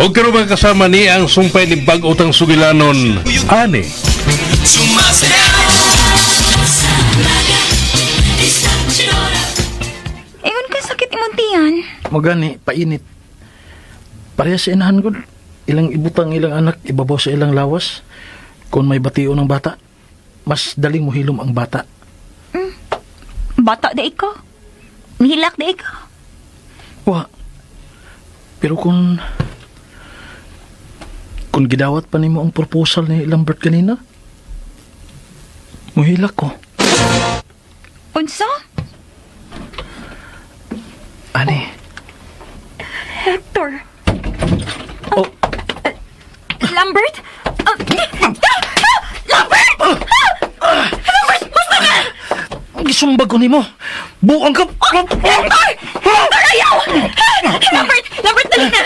O karon, mga kasama ni ang sumpay ni bag-o tang sugilanon, ani. Ingon ka, sakit imong tiyan. Magani, painit. Pareha sa inahan ko. Ilang ibutang ilang anak, ibabaw sa ilang lawas. Kung may batio ng bata, mas daling muhilom ang bata. Bata da ka. Nihilak da ka. Wa. Pero kung gidawat pa nimo ang proposal ni Lambert kanina, muhilak ko. Unsa? Ani? Hector. Oh, Lambert? Ah, Lambert! Lambert, basta na! Gisumbag ko nimo. Buang ka. Hector! Hector, ayaw! Lambert! Lambert, dali na!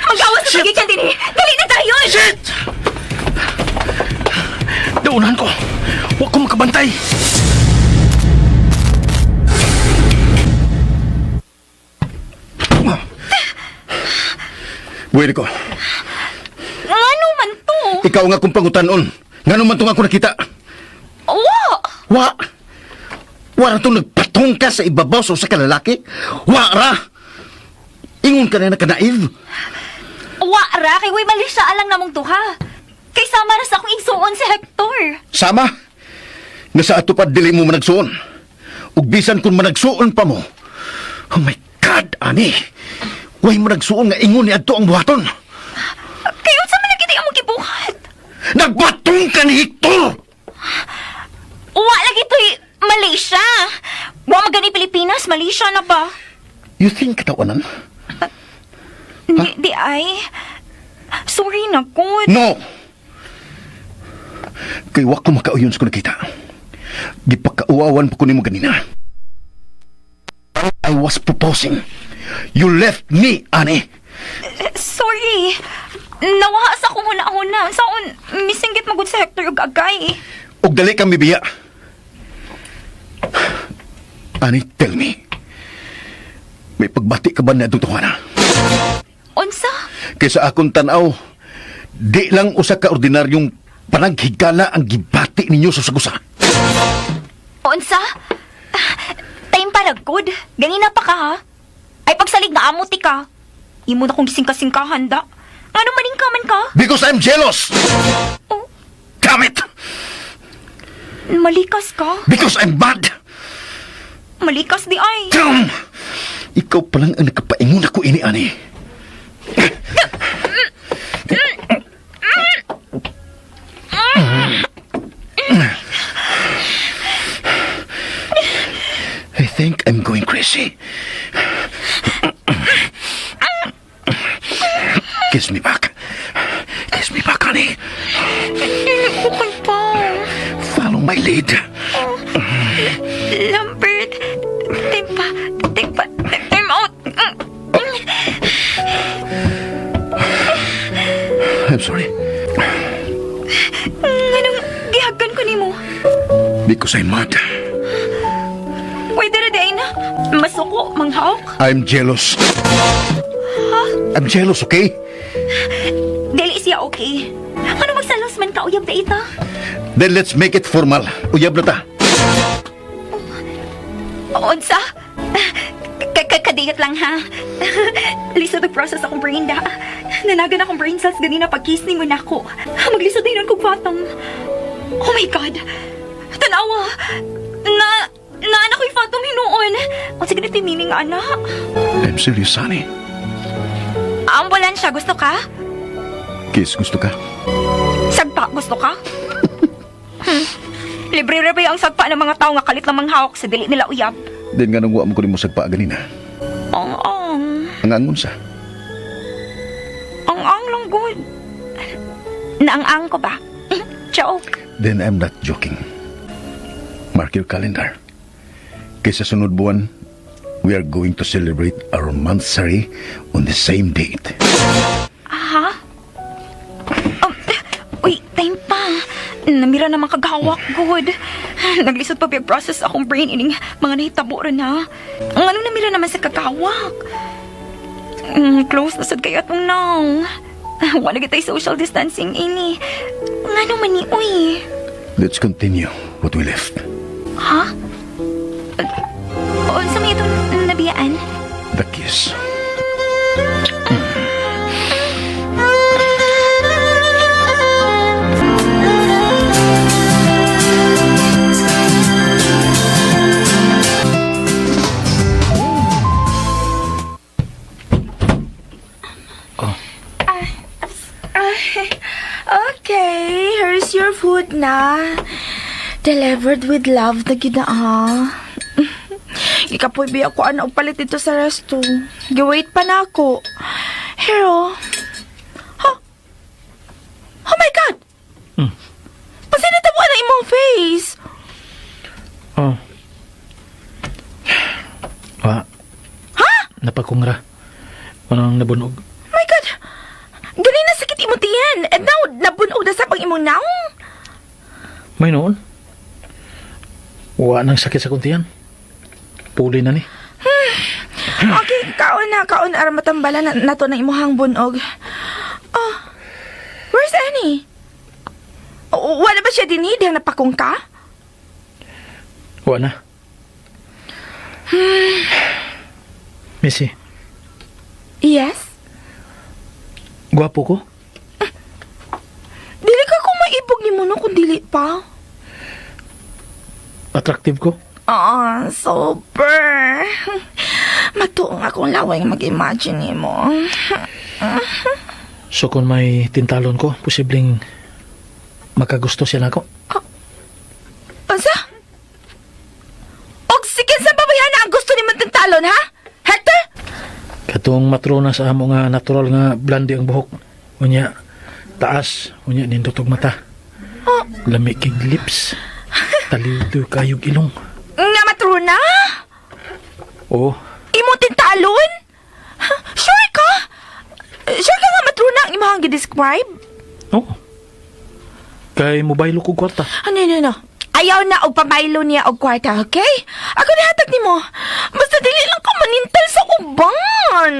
Magawas sa pagikan din eh! Dali na tayo! Shit! Daunahan ko. Huwag ko makabantay. Buwili ko. Ngano man to? Ikaw nga kung pangutanon. Ngano man tong ako nakita? Wa! Wa! Wa ra tong nagpatong ka sa ibabaw sa usa ka lalaki? Wa ra! Ingon ka na naka-naive. Wa ra, kay way mali siya alang namong duha. Kay sama ra sa akong igsuon si Hector. Sama! Nga sa ato pa dili mo managsuon. Ug bisan kung managsuon pa mo. Oh my God, ani! Way managsuon nga ingon ni adto ang buhaton. Kay unsa man lagi among gibuhat? Nagbatong ka ni Hector! Wa lagi to'y Malaysia. Wa magani Pilipinas, Malaysia na ba? You think katawanan? Di, di ay. Sorry na good. No! Kay wa ko makauyon sa ko nakita. Gipakauawan pa ko nimo ganina. I was proposing. You left me, ani. Sorry. Nawaha sa akong huna-huna. Saon, misinggit magud sa Hector ug agay. Og dali kang bibiya. Ani, tell me. May pagbati ka ba na itong tuwana? Unsa? Kaysa akong tanaw, di lang usa ka ordinaryong panaghigala ang gibati ninyo sa sagusa. Unsa? Time para good. Ganina pa ka ha? Ay pagsalig na amo ti ka. Imo na kong gisingka-singkahan da. Ngano maning ka man ka? Because I'm jealous! Oh, Damn it! Malikas ka. Because I'm mad! Malikas di ay. Damn! Ikaw pa lang ang nakapaingon ako ini, ani. I think I'm going crazy. Kiss me back. Kiss me back, honey. Okay pa. Follow my lead. Lambert, time pa, time pa, time out. I'm sorry. Nganong gihagan ko nimo? Because I'm mad. Pwede ra di ay na. Masuko, manghawk. I'm jealous. I'm jealous, okay? Dili siya okay. Ano magsalos man ka uyab da ita? Then let's make it formal. Uyab na ta. Unsa? Kadiyot lang ha. Lisod og process akong brain da. Nanagan akong brain cells ganina pag kiss nimo nako. Maglisod din kog phantom. Oh my God. Tanawa. Na na anak ko'y phantom hinuon. Unsa ganito yung meaning ana? I'm serious, honey. Ambulansya, gusto ka? Kiss, gusto ka? Sagpa, gusto ka? Libre ra ba ang sagpa ng mga tao nga kalit lang manghawak sa dili nila uyab? Then nganong wa mo ko nimo sagpa ganina? Ang ang. Ang angon sa. Ang ang lang good. Naang-ang ko ba? Joke. Then I'm not joking. Mark your calendar. Kaysa sunod buwan, we are going to celebrate our monthsary on the same date. Ha? Uy, time pa. Namira naman kagawak, good. Naglisod pa process akong brain ining mga nahitabo rin ha. Ang ano namira naman sa kagawak? Close na sad kayo atong now. Wala kitay social distancing ini. Ngano man ni, uy? Let's continue what we left. Ha? Unsa may itong nabiyaan? The kiss. Okay, here's your food na. Delivered with love na gid na ah. Gikapoy biya ko ano og palit dito sa resto. Giwait pa na ako. Pero, huh? Oh my God! Pasinita mo na imong face. Oh. Wa. Ha? Napakungra. Manang nabunog. Oh my God! Gani na sakit imong tiyan. And now, nabunog na sa pang imong naong. May noon. Wa nang sakit sa kuntian. Puli na ni. Okay, kaon na, kaon aron matambala na, nato na imuhang bunog. Oh, where's Annie? Wala ba siya dinhi dihang napakong ka? Wa na. Missy, Yes. gwapo ko. Dili ka kung maibog ni mo no kung dili pa. Attractive ko. Ah, super. Matuong akong laway nga mag-imagine nimo. So kung may tintalon ko, posibleng makagusto siya nako. Unsa? Og sige sa babayan na ang gusto ni tintalon, ha? Hector? Katong matrona sa amo nga natural nga blandi ang buhok. Unya, taas, unya nindot og mata. Lami kig lips. Talido kayog ilong. Nga matrona? Oo, Imo tintalon? Sure ka? Sure ka nga matrona ang imong gi-describe? oo. Kay mobile ko kwarta. Ano, no, no. Ayaw na og pamaylo niya og kwarta, okay? Ako nihatag nimo. Basta dili lang ka manintal sa uban.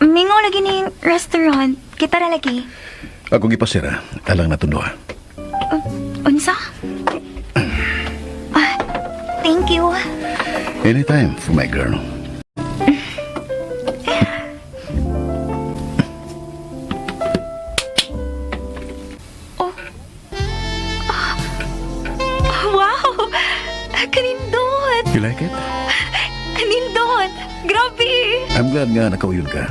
Mingo lagi ning restaurant. Kita ra lagi. Ako gipasira, alang natunduha. Unsa? Ah, thank you. Anytime for my girl. Oh. Ah, wow! Kanindot! You like it? Kanindot! Grabe! I'm glad nga nakauyon ka.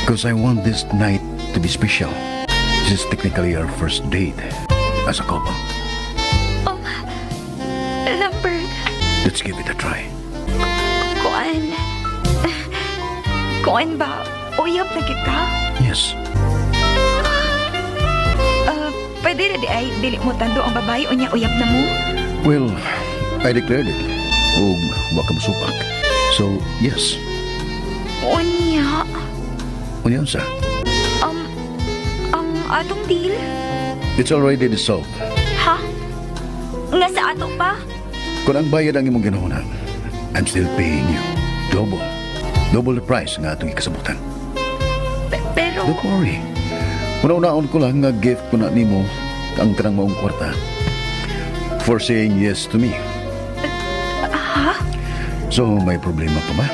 Because I want this night to be special. This is technically our first date as a couple. Lambert, Let's give it a try. kuan. Kuan ba? Uyab na gyud ka? Yes. Pwede na di ay dili mo tando ang babae unya uyab na mo? Well, I declared it. Ug wa ka musupak. So, yes. Unya. Unya unsa? Ang atong deal? It's already dissolved. Ha? Nga sa ato pa? Kung ang bayad ang imong ginuhuna, I'm still paying you. Double. Double the price nga atong ikasabutan. Pero, Don't worry. Una-unaon ko lang nga gift ko na nimo ang kanang maong kwarta for saying yes to me. Ha? So, may problema pa ba?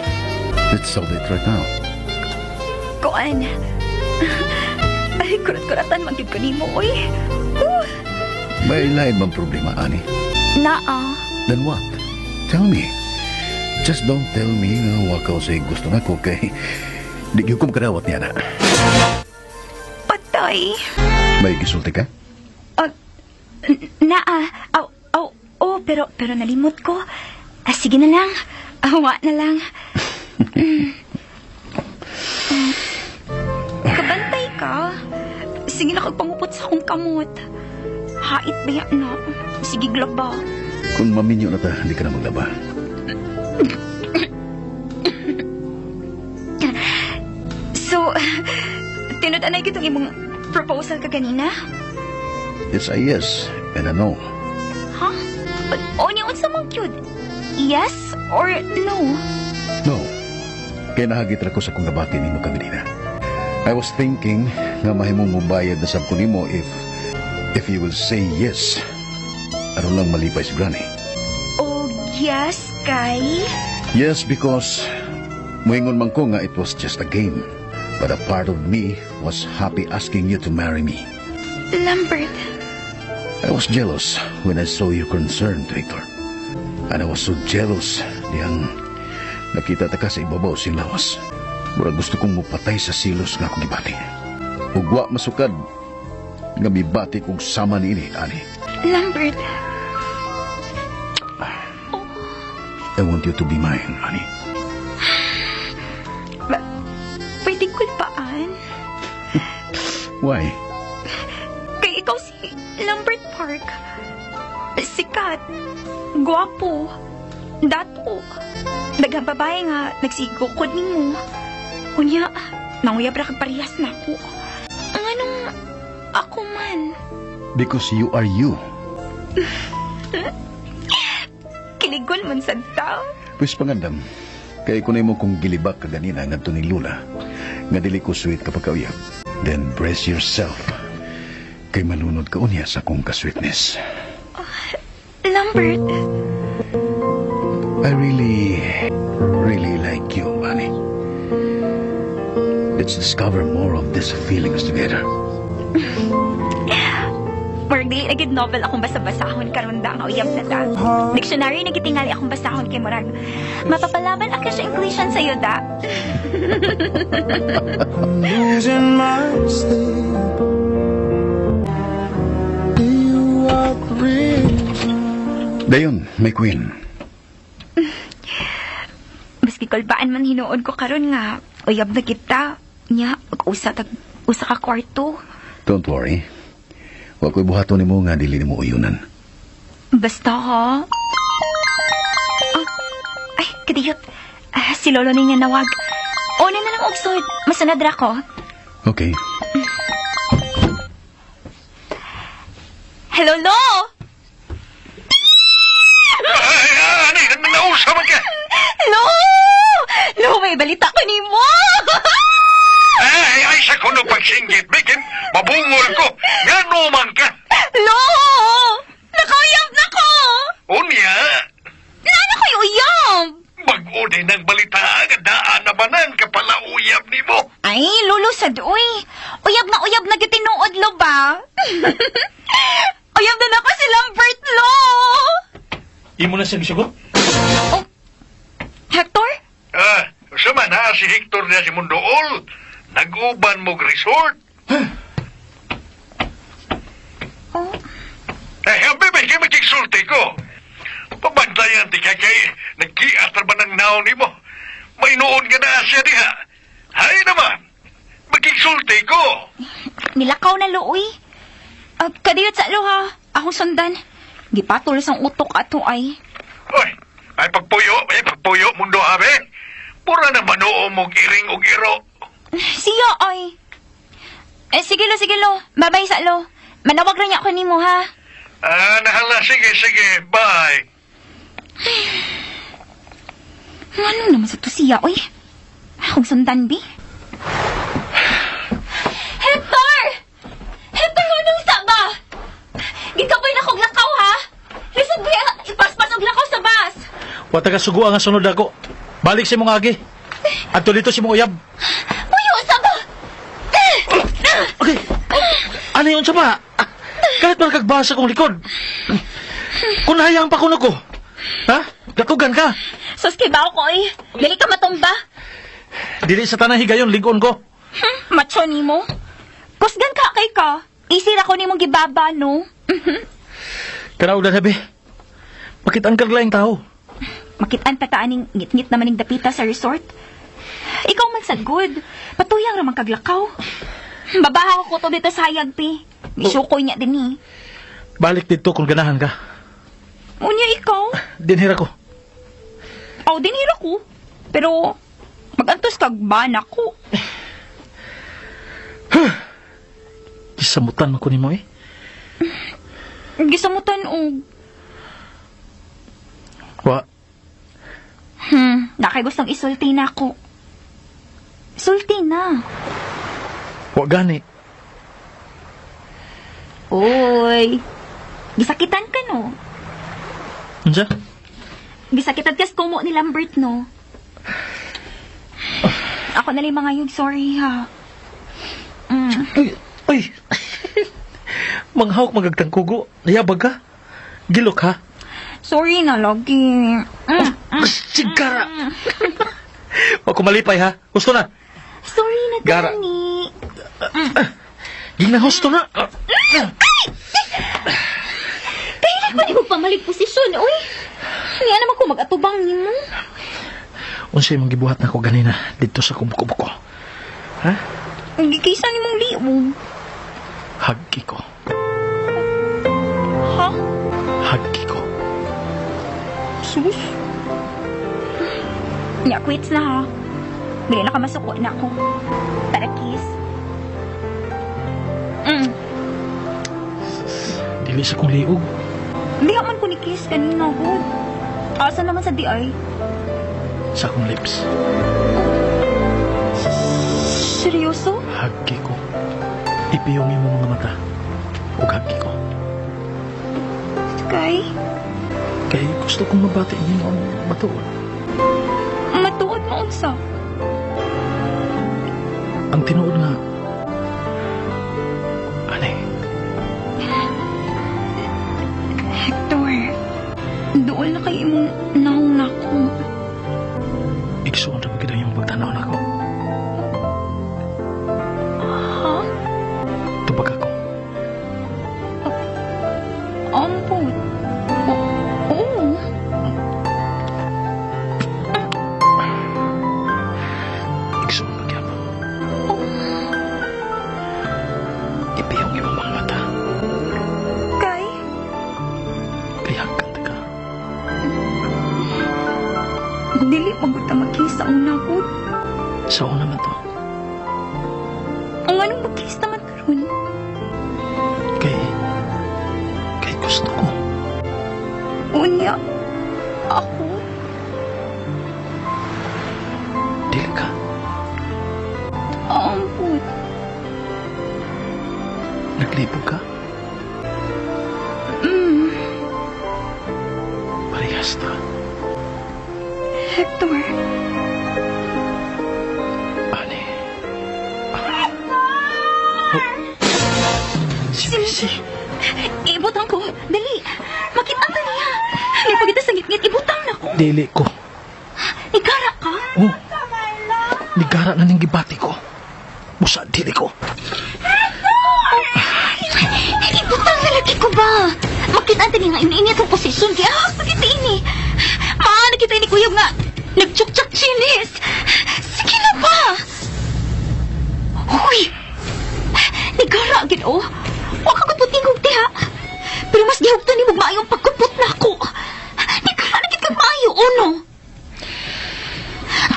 Let's solve it right now. Kuan. Ay, kurat-kuratan man gyud ko nimo, oy. May lain bang problema, Ani? Naa. Then what? Tell me. Just don't tell me nga wa ka sa gusto nako kay di gyud ko makadawat niya na. Patay. May gisulti ka? Oh, naa. Aw, aw, oh, pero nalimot ko. Ah, sige na lang. Awa na lang. Kabantay ka. Sige na kag pangupot sa akong kamot. Hait ba yan na? Sige, glaba. Kung maminyo na ta, hindi ka na maglaba. So, tinud-anay kitong imong proposal ka ganina? It's a yes and a no. Ha? O niya, unsa man cute? Yes or no? No. Kaya nahagit ra ko sa kong nabati nimo kaganina. I was thinking nga mahimong mubayad na sab ko nimo if you will say yes. Aron lang malipay si Granny. Oh, yes, kay? Yes, because muingon man ko nga it was just a game. But a part of me was happy asking you to marry me. Lambert, I was jealous when I saw your concern, Victor. And I was so jealous diyang nakita ta ka sa ibabaw sa lawas. Mura gusto kong mupatay sa silos nga akong gibati. Ug wa masukad nga mibati kog sama niini, ani. Lambert, I want you to be mine, ani. Pwede kulpaan? Why? Kay ikaw si Lambert Park. Sikat. Gwapo. Dato. Daghang babae nga nagsigukod nimo. Unya, nanguyab ra kag parehas nako. Ang anong ako man? Because you are you. Kiligon man sad ta. Pwes pangandam, kay kunay mo kong gilibak kaganina ngadto ni Lula, nga dili ko sweet kapag kauyab. Then brace yourself. Kay malunod ka unya sa kong ka-sweetness. Lambert, I really, really like you, Manny. Let's discover more of these feelings together. Murag dili na gid novel akong basa-basahon karon da nga uyab na ta. Dictionary na gitingali akong basahon kay murag mapapalaban ako sa Englishan sa da. Losing my sleep. You are the reason. Dayon, my queen. Maski kulbaan man hinuon ko karon nga uyab na kita. Nya, mag-usa tag usa ka kwarto. Don't worry. Wa ko'y buhaton nimo nga dili nimo uyunan. Basta ha. Oh, ay, kadiyot. Ah, si lolo niya nawag. Una na lang og sud. Masunod ra ko. Okay. Hello, Lo! Ay, ani, nausa man ka. Lo! Lo, may balita ko nimo! Ay, ay, sa kuno pagsinggit, bikin, mabungol ko. Ngano man ka? Lo! Nakauyab na ko! Unya, Nana ko'y uyab! Bag-o din ang balita, daan na banan ka pala uyab nimo. Ay, lolo sad, uy. Uyab na uyab na gitinuod, lo ba? Uyab na nako si Lambert, lo! Imo na siya gisugot? Oh, Hector? Ah, sama na si Hector niya si Mundool. Nag-uban mo resort. Oh, Eh, bebe, kay makiksulti ko. Pabantayan ti ka kay nagkiat ra ba ng naon nimo? May noon ka na siya diha. Hay naman, makiksulti ko. Nilakaw na lo, uy. Kadiyot sa lo, ha. Akong sundan. Gipatulos ang utok ato ay. Oy, ay pagpuyo mundo habe. Pura na manuo mong iring og iro. Siya ay. Eh, sige lo, sige lo. Babay sa lo. Manawag rin niya ako nimo, ha? Ah, nahala, sige, sige, bye. Ano naman sa to siya, oy? Akong sundan, bi. Hector! Hector, anong sa ba? Gikapoy na kog lakaw, ha? Lisod ba ipaspas og lakaw sa bus? Wa ta kasugo nga sunod ako. Balik sa imong agi. Adto dito sa imong uyab. Puyo sa ba? Okay. Ano yun sa ba? Kahit man kagbasa kong likod. Kung nahayang pa kuno ko. Ha? Gatugan ka. Sus, kibaw ko, oy. Dili ka matumba. Dili sa tanang higayon, ligon ko. Macho nimo. Kusgan ka kay ka. Isira ko nimong gibaba, no? Kanaw na sabi. Bakit ang kaglaing tao? Makitaan pa ta aning ngit-ngit naman ning dapita sa resort. Ikaw man sad good. Patuyang ra man kaglakaw. Babaha ko to dito sa hayag, pi. Gisukoy niya din eh. Balik dito kung ganahan ka. Unya ikaw. Dinhira ko. Aw, dinhira ko. Pero, magantos kag bana ko. Gisamutan man ko nimo eh. Gisamutan og. Wa, Nakay gustong isulti na ako. Sulti na. wa gani. Uy. Gisakitan ka no. Unsa? Gisakitan kas kumo ni Lambert no. Ako na lang mga yun, sorry ha. Uy, uy. Manghawak magagtangkugo. Nayabag ka. Gilok ha. Sorry na lagi. Sigara. Wa ko malipay ha. Gusto na. Sorry na Gara. gani. Ging na husto na. Kailan ko ni mo pamalig posisyon, uy. Niya naman ko mag-atubang nimo. Unsay imong gibuhat nako ganina didto sa kubuko-buko? Ha? Gikisa ni mong liog. Hagki ko. Ha? Hagki ko. Sus. Nya, quits na ha. Dili na ka masuko na ako. Tara, kiss. Dili sa kong liog. Hindi man ko ni kiss kanina, good. Asa naman sa di ay? Sa akong lips. Seryoso? Hagki ko. Ipiyong imong mga mata. Ug hagki ko. Kay, Kay gusto kong mabati nimo ang matuod. matuod mo unsa. Ang tinuod nga ani, Hector, dool na kay imong naong nako. Igsuon ra gid ang imong pagtanaw nako. Ha? Tubag ako. Ampot. Oo. Igsuon pa gyapon. Ipiyong imong mga mata. Kay, Kay hagkan ta ka. dili magud ta mag-kiss sa una ko. Sa una man to. Ang anong mag-kiss naman karon? Kay kay gusto ko. Unya, ako? Dili ka. Ampot. Naglibog ka. Parehas ta. Hector, Ani. Oh. Si Missy. ibutang ko. Dali. Makita ta niya. May pagita sa ngitngit, ibutang na ko. Dili ko. Igara ka? Oh. Nigara na ning gibati ko. Busa dili ko. Ibutang na lagi ko ba? Makita ta niya nga ini atong posisyon. Kaya ah, pagita ini. Ma, nakita ini kuyog nga. Nagtsuktsak chinis. Sige na ba? Uy! Nigara gid oh. Wa ka gud tingog diha. Pero mas gihugtan nimo maayong pagkupot na ako. Nigara na gid kag maayo uno.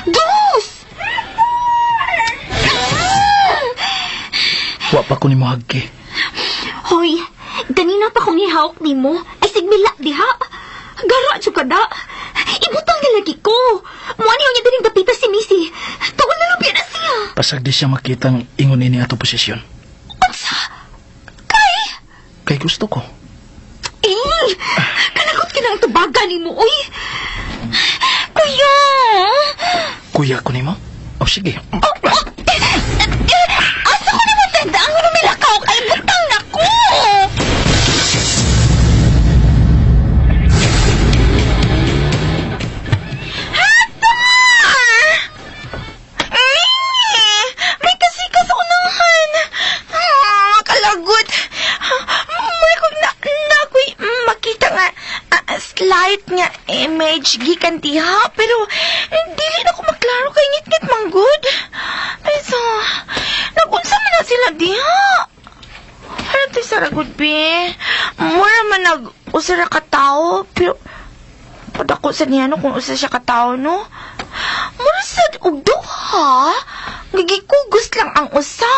Dos! Wa pa ko nimo hagki. Hoy, ganina pa kong ihawak nimo. Ay sigmila diha. Gara jud ka da. Ibutang na lagi ko. Mo niyo niya dining dapita si Missy. Tuon na lang na siya. Pasag di siya makitang ingon ini ato posisyon. Unsa? Kay? Kay gusto ko. Eh, kanagot ka na ang tubagan nimo, oy. Kuya! Kuya ko nimo? O sige. Oh, oh, eh, eh, asa ko naman tanda ang lumilakaw kay butang na ko! Hector! Eh, may kasikas sa unahan. Kalagot. Mura kong na, na ako'y makita nga slight nga image gikan diha pero dili na ko maklaro kay ngitngit manggod. Pero nagunsa man na sila diha. Harap tayo sa ragod, be. Mura man nag usa ra ka tawo, pero padako sa niya no kung usa siya ka tawo no. Mura sad og duha. Gigikugos lang ang usa.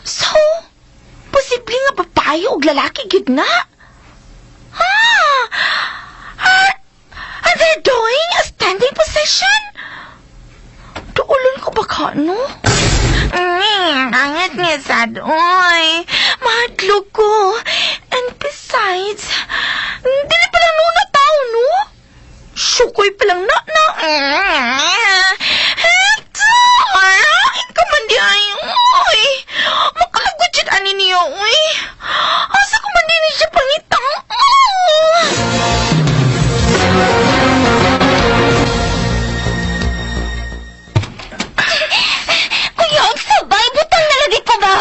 So, posible nga babae og lalaki gyud na. Ha? Ah! Dad, oy. Mahadlok ko. And besides, dili pa lang nuna tao, no? Sukoy pa lang na na. Hector! Akin ka man di ay, oy. Makalagot siya ani niya, oy. Asa ko man din siya pangitang? Oh. Kuya, ang sabay, butang nalagi ko ba?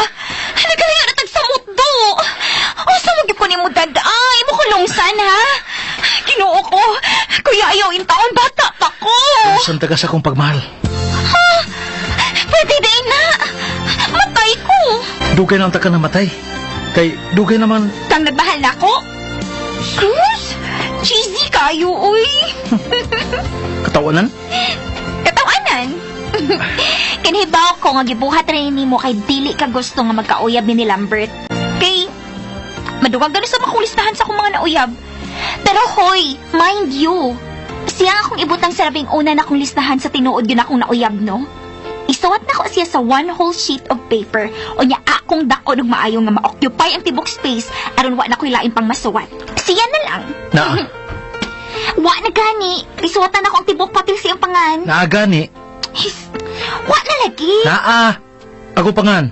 Nagalayo na tag samot do. O, sa mo ko ni mo dad, ay, mo kulungsan, ha? Ginoo ko. Kuya, ayaw in taon, bata pa ko. Saan taga sa akong pagmahal? Ha? Pwede din na. Matay ko. Dugay na ang taka namatay. Kay dugay naman Kang nagmahal na ako? Cruz? Cheesy kayo, uy. katawanan. Katawanan. Kinhibaw ko nga gibuhat rin nimo kay dili ka gusto nga magkauyab ni Lambert. Kay maduwag gano sa makulistahan sa akong mga nauyab. Pero hoy, mind you, siya ang akong ibutang sa labing una na akong listahan sa tinuod yun akong nauyab, no? Isuwat na ko siya sa one whole sheet of paper o niya akong dako og maayo nga ma-occupy ang tibok space aron wa na ko'y lain pang masuwat. Siya na lang. Naa. Wa na gani. Isuwatan ako ang tibok papel siyang pangan. Naa gani. His, wa na lagi. Naa. Ako pangan.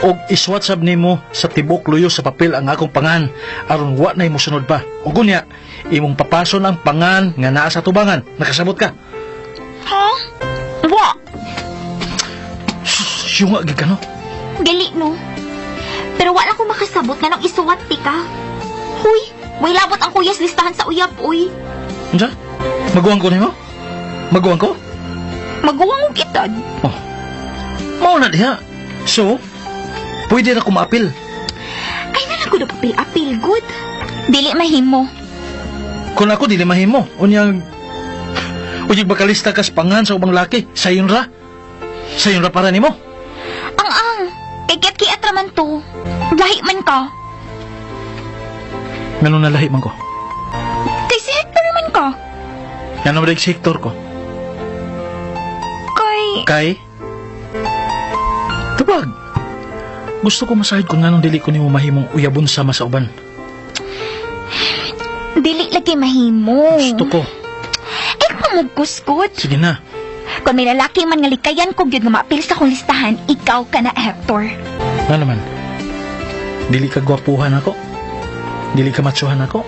Og iswat sab nimo sa tibok luyo sa papel ang akong pangan aron wa nay mosunod pa. Ug unya, imong papason ang pangan nga naa sa tubangan. Nakasabot ka. Ha? Wa. Syunga gid ka no. Dili no. Pero wala ko makasabot nga nung isuwat ti ka. Huy, way labot ang kuyas listahan sa uyab, uy. Unsa? Maguwang ko nimo? Maguwang ko? Maguwang og itad. Oh. Mao na diha. So, pwede ra ko maapil. Ay na lang ko na papil-apil, good. Dili mahimo. Kung ako dili mahimo, unyang unyang bakalista kas pangan sa ubang laki, sayon ra. Sayon ra para nimo. Ang ang, kay kiat-kiat raman to. Lahi man ka. Ngano na lahi man ko? Kay si Hector man ka. Ngano man si Hector ko? Kay, Kay Tubag. Gusto ko masahid kung nganong dili ko nimo mahimong uyabon sama sa uban. dili lagi mahimo. Gusto ko. Eh, pamugkuskot. Sige na. Kung may lalaki man nga likayan ko gyud nga maapil sa akong listahan, ikaw ka na, Hector. Nga naman. Dili ka gwapuhan ako. Dili ka matsuhan ako.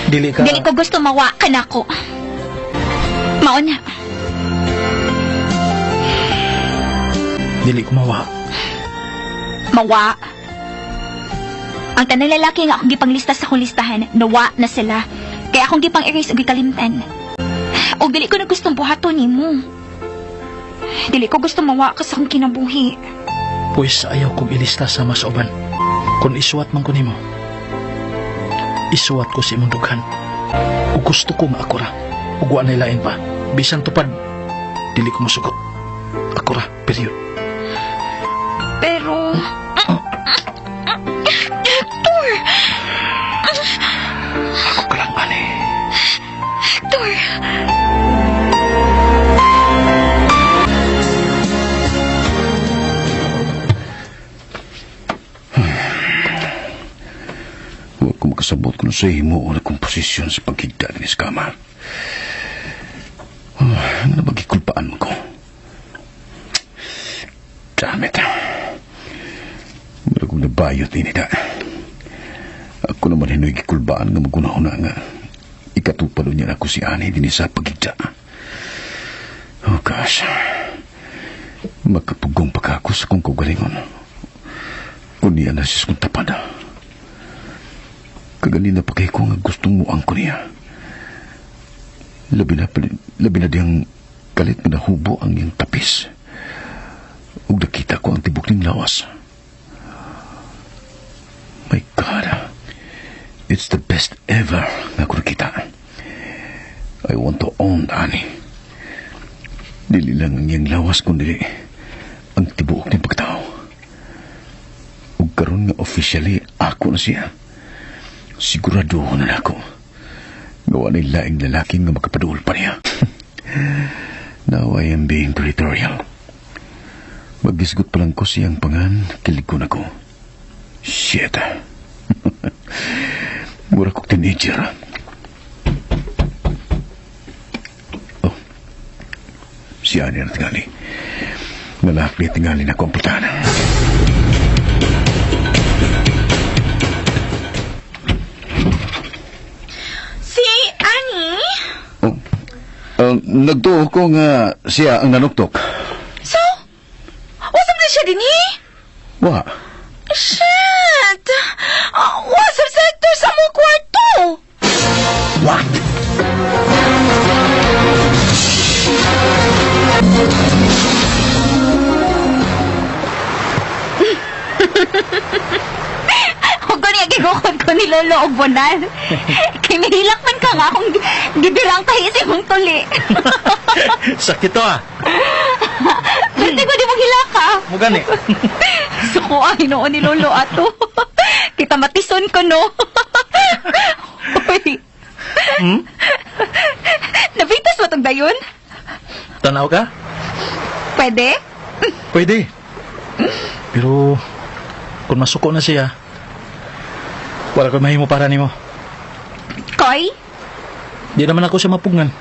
Dili ka Dili ko gusto mawa ka nako. Mao na. Dili ko mawa. Mawa. Ang tanan lalaki nga akong gipanglista sa akong listahan, nawa na sila. Kaya akong gipang erase ug gikalimtan. O dili ko na gustong buhaton nimo. Dili ko gusto mawa ka sa akong kinabuhi. Pues ayaw kong ilista sama sa uban. Kung isuwat man ko nimo, isuwat ko sa imong dughan. Ug gusto ko nga ako ra. Ug wa nay lain pa. Bisan tupad, dili ko mosugot. Ako ra, period. Pero Hector! Ako ka lang, ani. Hector! Huwag ko makasabot kung sa himo o akong posisyon sa pagkigda ni kama. Oh, ano ba gikulpaan mo ko? Damn it. Mura kong nabayot ini da. Ako naman hinoy gikulbaan nga magunahuna nga. Ikatupalo niya ako si Ani din sa pagigda. Oh gosh. Makapugong pa ka ako sa kong kaugalingon. Kung niya na siya kong tapada. Kaganina pa kay ko nga gustong muang ko niya. Labi na, labi na diyang kalit nga nahubo ang iyang tapis. Ug nakita ko ang tibok ning lawas. My God, it's the best ever nga ko nakita. I want to own ani. Dili lang ang iyang lawas kundi ang tibuok ning pagtao. Ug karon nga officially ako na siya. Sigurado na ako. Gawa na laing lalaki nga makapaduol pa niya. Now I am being territorial. Magisgot pa lang ko siyang pangan, kilig ko na ko. Shit. Mura kog teenager. Oh. Siya niya na tingali. Nalakli tingali na kompletan. Si Annie? Oh. Nagtuo ko nga siya ang nanuktok. So, wasap na siya din eh? Wa. Shit! Wasap sa Hector sa mo kwarto! What? Huwag ko niya gigukod ko ni Lolo og bunal. Kay mahilak man ka nga kung gibirang tahi sa imong tuli. Sakit to ah. Pwede ko di mo hilak ka. Mo gani. Suko ay noon ni Lolo ato. Kita matison ko no. Uy. Hmm? Nabitas mo tong dayon? Tanaw ka? Pwede? Pwede. Pero kung masuko na siya, wala ko mahimo para nimo. Koy? Di naman ako siya mapugngan.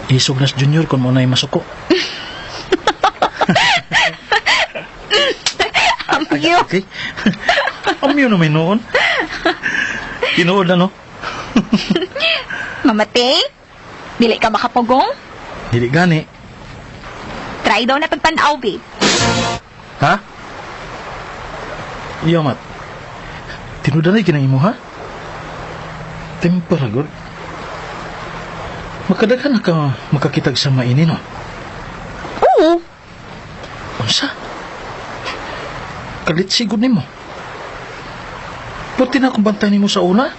Isog na si Junior kung mo na masuko. Amyo. Okay. Amyo naman noon. Tinuod na no? Mamatay? Dili ka makapugong? Dili gani. Try daw na pagtanaw, babe. Ha? Iyo, mat. Tinuod na kinang imo, ha? Tempera, god. Makadaghan na ka makakitag sa maini, no? Oo. Unsa? Kalit sigod nimo. Puti na akong bantay nimo sa una.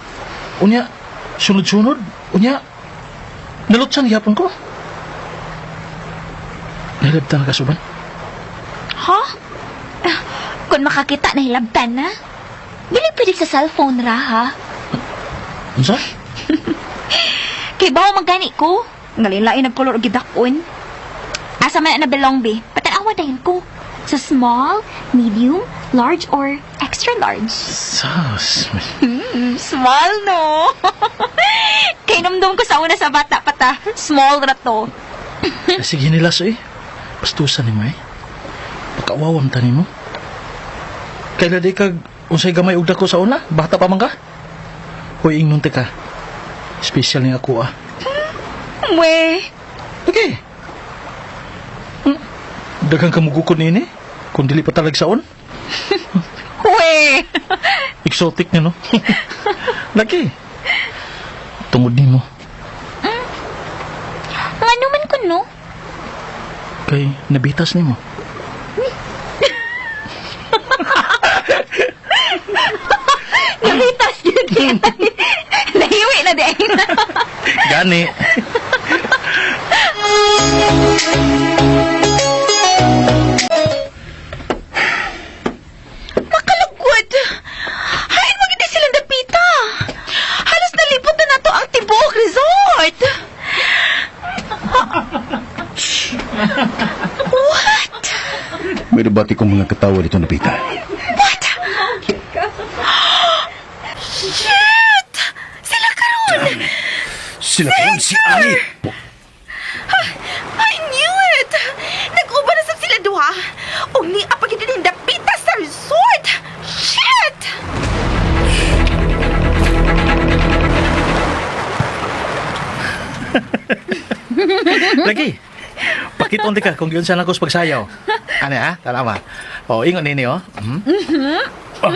Unya, sunod-sunod. Unya, nalutsan gyapon ko. Nalabtan ka, suban? Ha? Kung makakita na hilabtan na. Dili pwede sa cellphone ra, ha? Unsa? Kay bawo magani ko. Ngalilain nagkolor og gidakon. Asa man na belong be? Patanawa dayon ko. Sa small, medium, large, or extra large. Sas. Small, no? Kay namdum ko sa una sa bata pata. Small ra to. Sige nila eh. Pastusan nimo eh. Pagkawawan ta nimo. Kaila di kag unsay gamay og dako sa una? Bata pa man ka? Hoy ingnon ka. Special ni ako ah. We. Okay. Daghang kamugukod niini. Kung dili pa talag saon. We. Exotic na no. Lagi. Tungod nimo Ngano man ko, no? kay nabitas nimo. Nabitas yun. Nahiwi na di ay na. Gani. Makalugod! Hain mo gid silang dapita. Halos nalipot na nato ang tibuok resort. What? May nabati kong mga katawa dito napita. What? Shit! Sila karon! Sila karon si Ani. I knew it! Nag-uban na sab sila duha. Og ni apagid din dapita sa resort. Shit! Lagi. Pakiton di ka kung giunsa lang ko sa pagsayaw. Ano ha? Tanawa. O, ingon nini oh. Mhm. Oh.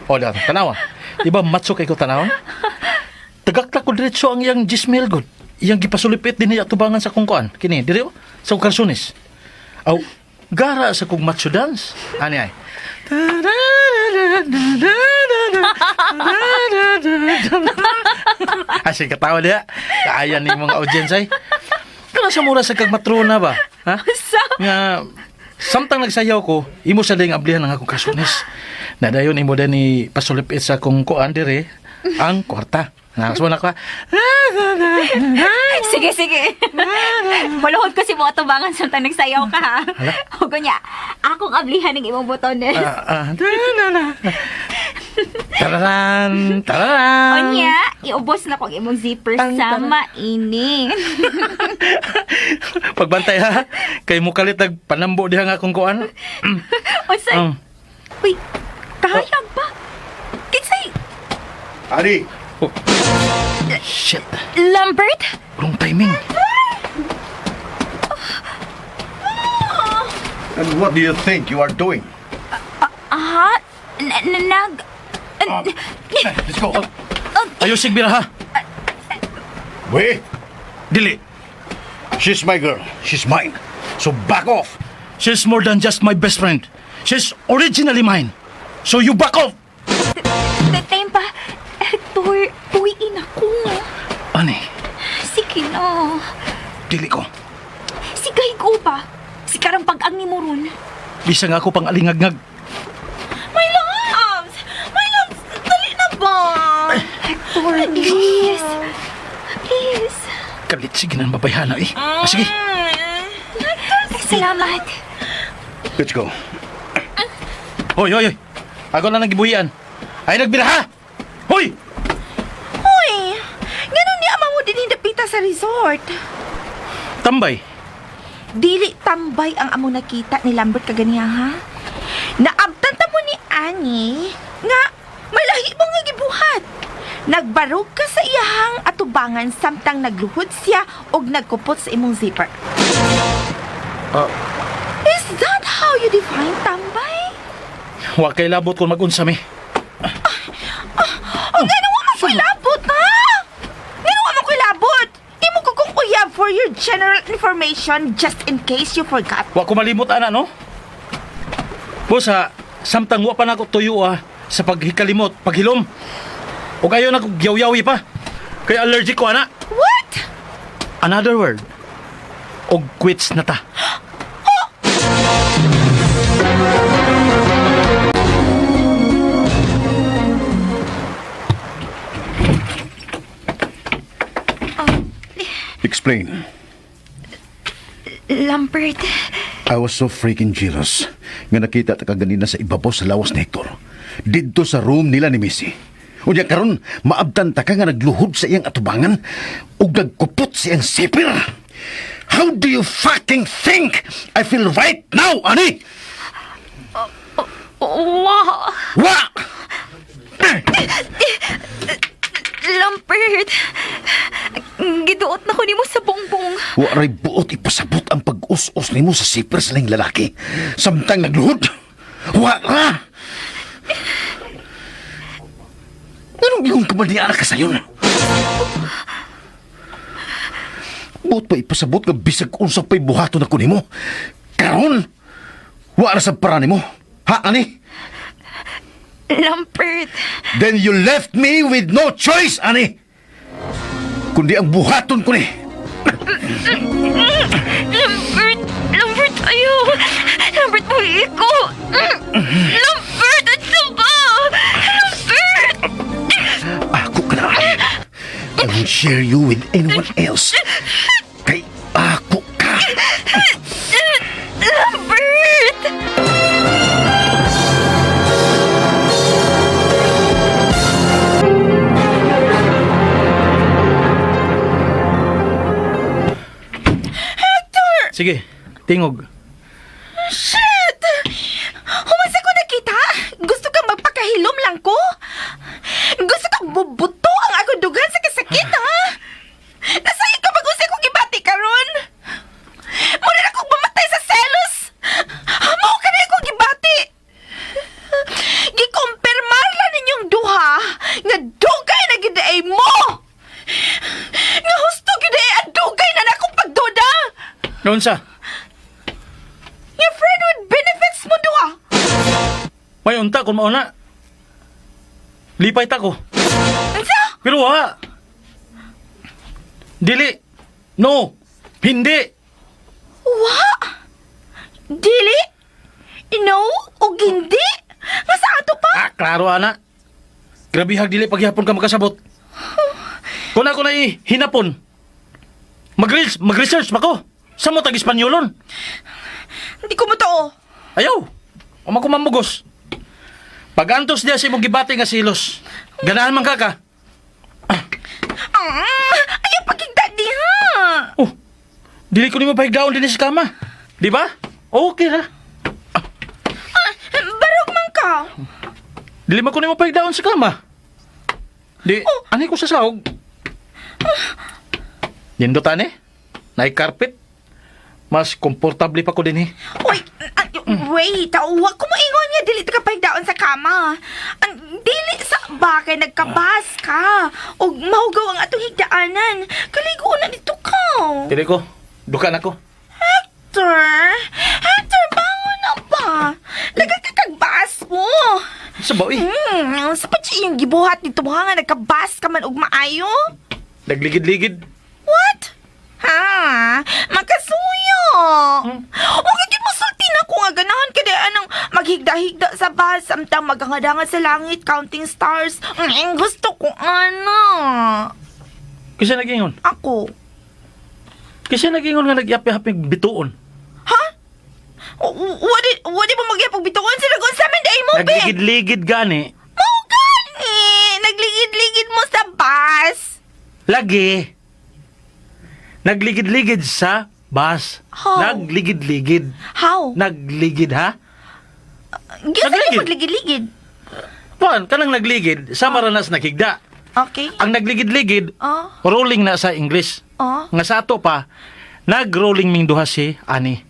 O, daw, tanawa. Di ba matso kay ko tanaw? Tagaktak ko diretso ang iyang gismail god. Iyang gipasulipit din niya tubangan sa kong kuan. Kini, diri oh, sa kong karsunis. Aw, gara sa kong macho dance. Ani ay. Asi katawa diha. Kaya ni mga audience ay. Kana sa mura sa kag matrona ba? Ha? Sa? Nga samtang nagsayaw ko, imo sa ding ablihan ang akong kasunis. Nadayon imo din ni pasulipit sa akong kuan dire ang kwarta. Nakasuwa na ko, ha? Sige, sige. Maluhod ko si mo atubangan sa nagsayaw ka, ha? O kunya, akong ablihan ng imong botones. Ah, ah, na, na. Tararan, tararan. Unya, iubos na kong imong zipper Tan, tan. sama ini. Pagbantay ha, kay mukalit nagpanambo diha nga akong kuan. Unsay? Uy, kahayag pa. Kinsay Ani, Oh. Shit, Lambert? wrong timing. And what do you think you are doing? Aha, nag... Let's go. Ayos bira ha. Wait, Dili. She's my girl. She's mine. So back off. She's more than just my best friend. She's originally mine. So you back off. Tempa, Hector, uwiin ako. Ani, Sige na. dili ko. Sigay ko pa. Si karang pag-ang ni mo ron. Bisa nga ako pang alingagngag. My loves! My loves! Dali na ba? Hector, please. Please. Kalit sige na mabayhana eh. Ah, sige. Salamat. Let's go. Hoy, hoy, hoy. Ako na nagibuhian. Ay nagbira ha. Hoy! Uy! Ganun ni ama mo din hindapita sa resort. Tambay. Dili tambay ang amo nakita ni Lambert kaganiya, ha? Naabtan ta mo ni Annie nga malahi mo nga gibuhat. Nagbarog ka sa iyahang atubangan samtang nagluhod siya og nagkupot sa imong zipper. Ah. Is that how you define tambay? Wa kay labot kung magunsa mi. Oh, ngano wa man ko'y labot, ha? Ngano wa man ko'y labot? Imo ko kong uyab for your general information just in case you forgot. Wa ko malimot ana no. Bosa, samtang wa pa nako tuyo ah sa paghikalimot, paghilom. O kayo na gyawyawi pa. Kay allergic ko ana. What? Another word. Og quits na ta. Explain. Lambert, I was so freaking jealous nga nakita ta kaganina sa ibabaw sa lawas ni Hector. Didto sa room nila ni Missy. Unya karon maabtan ta ka nga nagluhod sa iyang atubangan ug nagkupot sa iyang zipper. How do you fucking think I feel right now, ani? wow. Wa! Lambert, giduot na ko nimo sa bongbong. Wa ray buot ipasabot ang pag-us-us nimo sa zipper sa laing lalaki. Samtang nagluhod. Wa ra! Anong iyong kamandiara ka sayon? Buot pa ipasabot nga bisag unsa pa'y buhaton ako nimo. Karon, wa ra sa para nimo. Ha, ani? Lambert, Then you left me with no choice, ani. Kundi ang buhaton ko ni. Lambert, Lambert, ayaw. Lambert, buhi ko. Lambert, ano ba? Lambert! Ako ka na. I won't share you with anyone else. Kay ako ka. Lambert! Sige, tingog. Shit! Human sa ko nakita? Gusto kang magpakahilom lang ko? Gusto kang bubuto ang akong dugan sa kasakit, ha? Nasa'yo ka mag-usay kong gibati karon? Muna na kong mamatay sa selos! Mao ka na akong gibati! Gikumpirmar lang ninyong duha nga dugay na gid ay mo! Nga husto gid ay ang dugay na nakong pagduda! Noon sa, Your friend with benefits mo duha! may unta kung mauna. Lipay ta ko. Unsa? Pero wa. Dili. No. Hindi. Wa? Dili? No? O hindi? Nga sa ato pa? Ah, klaro ana. Grabe hag dili paghihapon ka makasabot. Kung ako na hinapon, mag-research ba ko? Sa mo tag Espanyolon? Hindi ko motoo. Ayaw! O makumamugos. Pag-antos diya sa imong gibati nga silos, ganahan man ka ka. Ah, ayaw pagigda diha. Oh, dili ko nimo pahigdaon dinhi sa kama. Di ba? Okay ra. Ah, barog man ka. Dili man ko nimo pahigdaon sa kama. Di, Oh. ani ko sa sahog. Nindot ani? Naay carpet. Mas komportable pa ko dinhi. Uy, ah, wait, wa ko moingon nga dili ka pahigdaon sa kama. Ang dili sa bakay nagkabas ka. Og mahugaw ang atong higdaanan. Kaligo na dito ka. Dili ko. Duka na ko. Hector, Hector, bangon na ba? Nagkakagbas mo. Sa ba, eh? Sa pa siya iyong gibuhat dito ha nga nagkabas ka man og maayo? Nagligid-ligid. What? Ha? Makasuyo. O kaya mo sulti na ko nga ganahan ka di anong maghigda-higda sa bus samtang maghangad sa langit counting stars. Gusto ko ano. Kasi nagingon. Ako. Kasi nagingon nga nagyapi-hapi bituon. Ha? Wadi mo magyapog bituon sila kung sa man dai mo be. Nagligid-ligid gani. Mo gani. Nagligid-ligid mo sa bus. Lagi. Nagligid-ligid sa bus. How? Nagligid-ligid. How? Nagligid ha? Gisa Nagligid. niyo magligid-ligid. Kuan, kanang nagligid, sa maranas naghigda. Okay. Ang nagligid-ligid, Oh. rolling na sa English. Oh. Nga sa ato pa, nag-rolling ming duha si ani.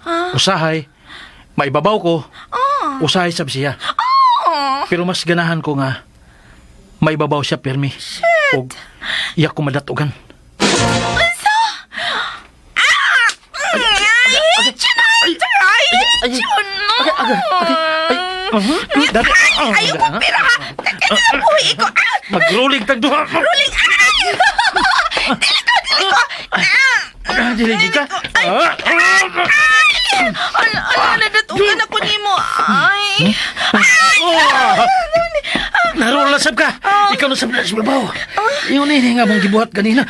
Ah. Usahay, maibabaw ko, Oh. usahay sab siya. Oh. Pero mas ganahan ko nga, maibabaw siya pirmi. Shit! Og, iyak ko madatugan. Unsa? Ah! I hate you, Hector! I hate you! No! Agay, agay, agay, ay, Dati, Ay, ayaw ko pera ha! Kaya ko! Ah! Mag-rolling tag duha. Rolling! Ay! Dili ko! Dili ko! Ah! Ah, dili ka. Ay! Ah, Ay! Ala, ala, nadatugan ako nimo. Ay! Ay! Oh! Naroon na sab ka. Ikaw na sab na sa babaw. Yun ini nga mong gibuhat kanina.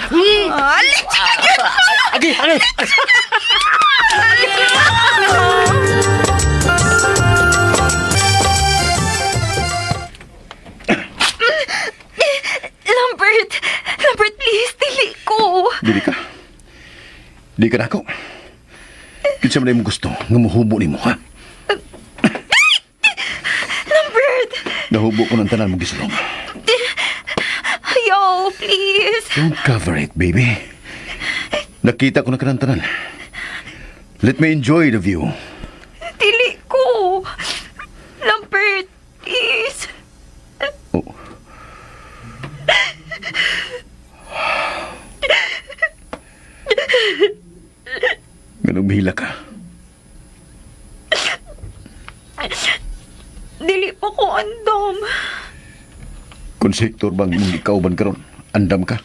Ah, leche ka gyud! Agi, agi. Lambert! Lambert, please, dili ko. Dili ka. Di ka nako. Kinsa man imong gusto nga mohubo nimo ha? Lambert! Nahubo ko ng tanan mong gisulong. Ayaw, please. Don't cover it, baby. Nakita ko na kanang tanan. Let me enjoy the view. Dili ko. Lambert, please. Oh. Ganong mahila ka. Dili pa ko andam. Kung si Hector bang imong ikauban karon, andam ka.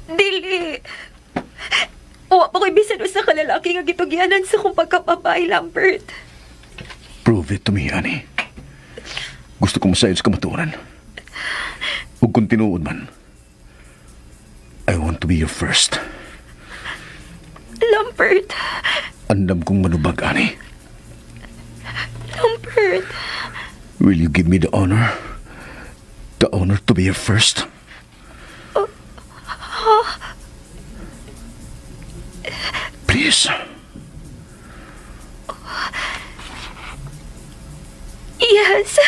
Dili. Wa pa ko'y bisan usa ka lalaki nga gitugyanan sa kong pagkapabay, Lambert. Prove it to me, Annie. Gusto ko masayod sa kamatuoran. Ug kung tinuod man, I want to be your first. Lambert. Andam kong manubag, Annie. Lambert. Will you give me the honor? The honor to be your first? Please. Yes.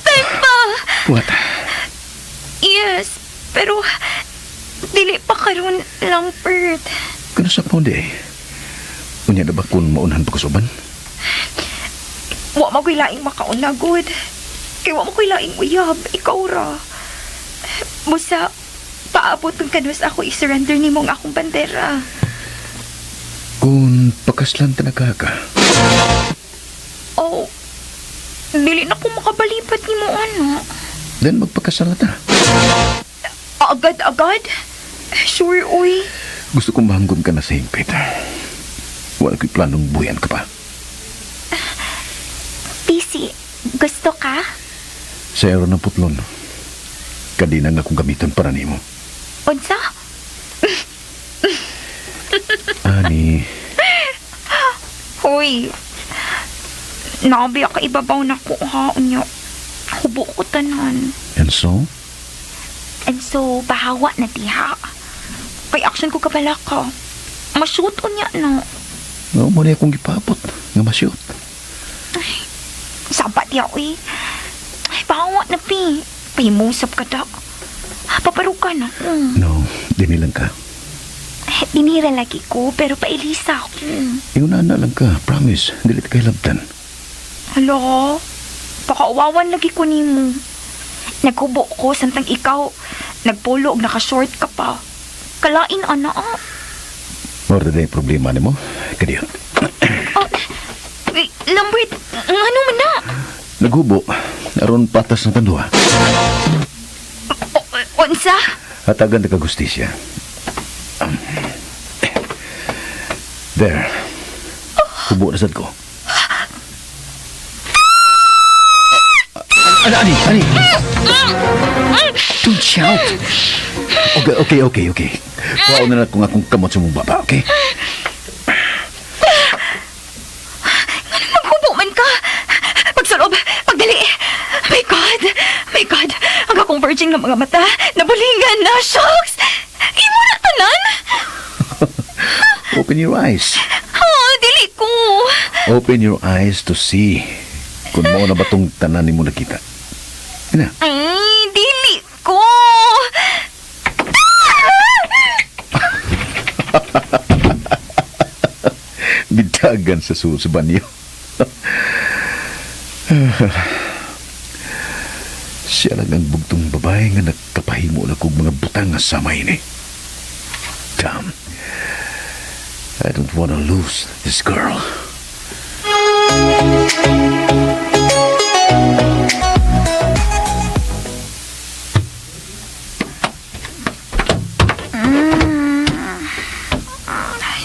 Ay, pa. What? Yes, pero dili pa karon, Lambert. Kano sa pondi eh? Unya na ba kung maunhan pa kusuban? Wa mo ko'y laing makauna, good. Kay wa mo ko'y laing uyab, ikaw ra. Busa, paabot ng kanus ako i-surrender nimo ang akong bandera. Kung pakaslan talaga ka, Oh, dili na ko makabalipat nimo ano. then magpakasal na ta. Agad-agad? Sure, uy. Gusto kong mahanggom ka na sa hingpit. Wala ko'y planong buyan ka pa. Busy. Gusto ka? Sa ero ng putlon. Kadina nga akong gamiton para nimo. Unsa? Ani, Hoy. Nabi ka ibabaw na ko ha, unya. Hubo ko tanan. And so? And so, bahawa na diha. Kay action ko kabala ka. Mashoot unya no. No, mo na akong gipabot. Nga masyot. Saba diha uy. Ay, bahawa na pi. Pahimusap ka da. Paparuka na. No, dini lang ka. Dinira lagi ko, pero pailisa ako. Inguna na lang ka, promise. Dili ta kay labtan. Hala, pakauwawan lagi ko nimo. Naghubo ko samtang ikaw nagpulo og naka-short ka pa. Kalain ana ah. Mao ra day problema nimo. Kadiyot. Oh, eh, Lambert, ngano man na? Naghubo aron patas na tanduha. Unsa? Hatagan ta ka gustisya. There. Hubo na sad ko. Ani, ani, ani. Don't shout. Okay. Kuha na lang kung akong kamot sa mong baba, okay? Maghubo man ka. Pagsulob, pagdali. My God, my God. Ang akong virgin nga mga mata, nabulingan na, shucks. Imo na tanan. Open your eyes. Oh, dili ko. Open your eyes to see kung mao na ba tong tanan nimo nakita. Ina, Ay, dili ko. Bidagan sa sulod sa banyo. Siya lang ang bugtong babae nga nagkapahimo na kog mga butang nga samay ni. Damn. I don't wanna lose this girl.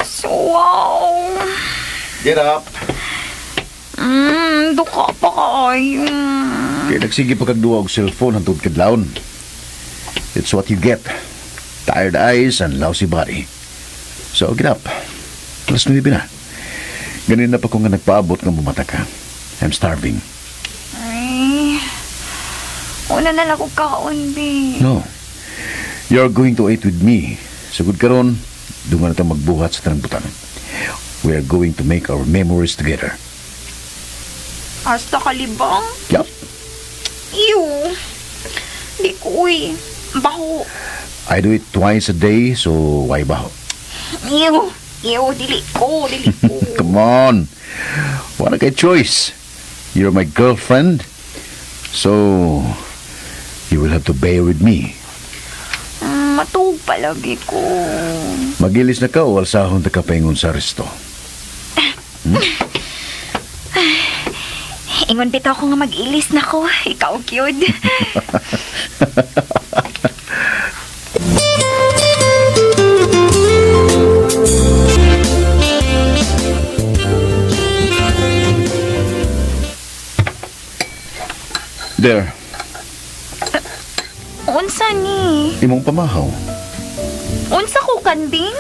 So, wow. Get up! Duka pa kaayo. Kaya nagsige pa kag duwa og cellphone hantod kadlawon. It's what you get. Tired eyes and lousy body. So get up. Alas 9 na. Ganina pa ko nga nagpaabot nga mumata ka. I'm starving. Ay, una na lang ko kaon, be. No. You're going to eat with me. Sugod karon, dungan na ta magbuhat sa tanang butang. We are going to make our memories together. Hasta kalibang. Yup. Ew. Di ko, uy. Baho. I do it twice a day, so why baho? Ew. Ew, dili ko, dili ko. Come on. Wala kay choice. You're my girlfriend. So, you will have to bear with me. Matuog palagi ko. Magilis na ka o alsahon ta ka paingon sa resto. Ingon bitaw ko nga mag-ilis na ko. Ikaw, cute. There, Unsa ni? Imong pamahaw. Unsa ko kanding?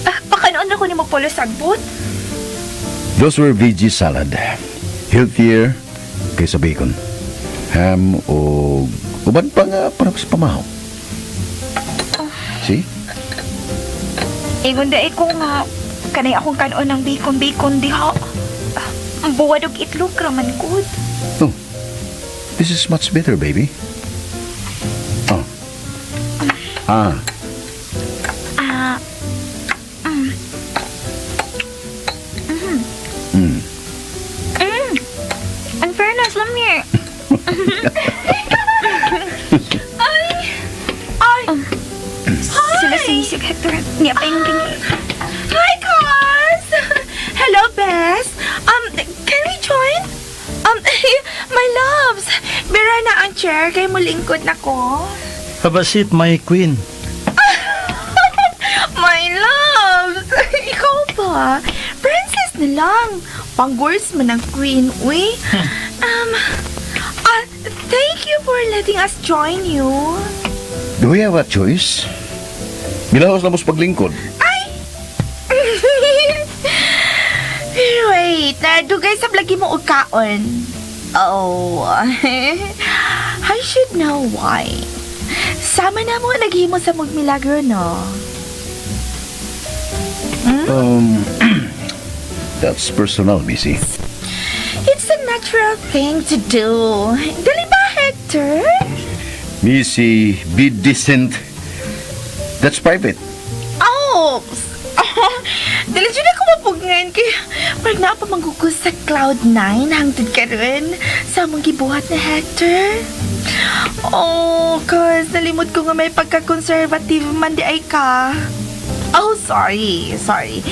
Ah, pakanoon na ko ni magpulo sagbot. Those were veggie salad. Healthier kaysa bacon. Ham o uban pa nga para sa pamahaw. See? Ingon da ko nga kanay akong kanon ng bacon bacon diha. Ah, ang buwad og itlog raman gud. Oh, this is much better, baby. Oh. Ah, Ah, In fairness, lami. Ay! Sila si si Hector. Niya pa yung ring. Hi, Cos! Hello, Bess. Can we join? My loves, bira na ang chair kay mulingkod na ko. Have a seat, my queen. My loves! Ikaw ba? Princess na lang. Pang-girls man ang queen, uy. Thank you for letting us join you. Do we have a choice? Gilaos na mo sa paglingkod. Ay! Pero wait, nadugay sa lagi mo og kaon. Oh, I should know why. Sama na mo naghimo sa magmilagro, no? That's personal, Missy. It's a natural thing to do. Dali ba, Hector? Missy, be decent. That's private. Oh! Dali dyan ako mapugnan kay parang naa pa manggugus sa cloud 9 hangtod karon sa among gibuhat na Hector. Oh, cause nalimot ko nga may pagka-conservative man di ay ka. Oh, sorry. Sorry.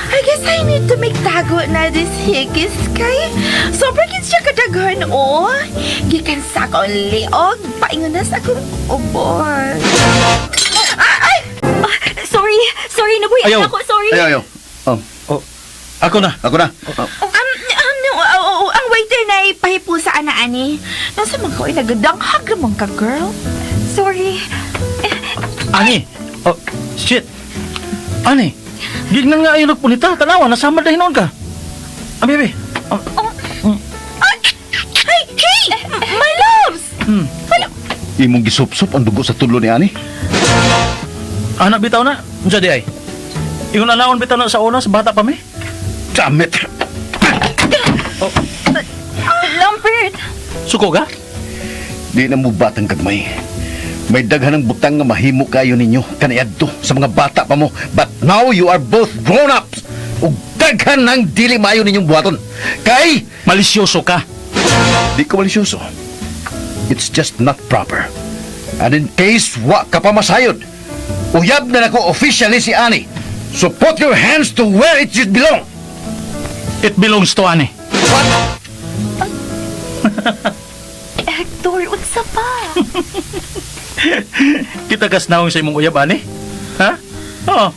I guess I need to make tago na this hikis kay sobrang gid siya kadaghan, oh. Gikan sa akong liog, paingon na sa akong ubos. Ah, ay! Ah, sorry, sorry, nabuhi Ayaw. ako, sorry. Ayaw, ayaw. Oh, Oh, ako na. ako na. Oh. No, oh, ang waiter na ipahipo sa ana-ani. Nasa mga ko, nagadanghag ramang ka, girl. Sorry. Ani. Oh, shit. Ani. Gignan nga ayo nagpunita. Tanawa, nasama dahil noon ka. Ah, baby. Oh, Ay! Hey! Hey! My loves! hmm. Imong gisupsop ang dugo sa tulo ni Ani. Anak bitaw na. Unsa di ay? Ingon anaon bitaw na sa una sa bata pa mi. Damn it! Lambert! Suko ka? Di na mo batang kagmay. May daghan ng butang nga mahimo kayo ninyo kaniadto sa mga bata pa mo. But now you are both grown-ups. Ug daghan ng dili maayo ninyong buhaton. Kay Malisyoso ka. di ko malisyoso. It's just not proper. And in case wa ka pa masayod, uyab na nako officially si Ani. So put your hands to where it should belong. It belongs to Ani. What? Hector, unsa pa? Kita kas naong sa imong uyab ani. Ha? Oo.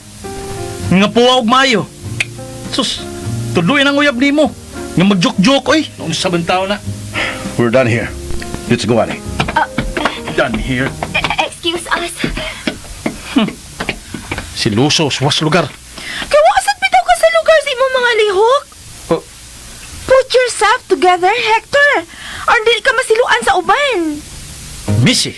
Nga puwa og maayo. Sus, tuloy ang uyab nimo. Nga magjok-jok oy. Noon sa taon na. We're done here. Let's go, Ani. Done here. Excuse us. Si Luso, was lugar. Kaya waasad bitaw ka sa lugar sa imong mga lihok. Oh. Put yourself together, Hector. Or dili ka masiluan sa uban. Missy.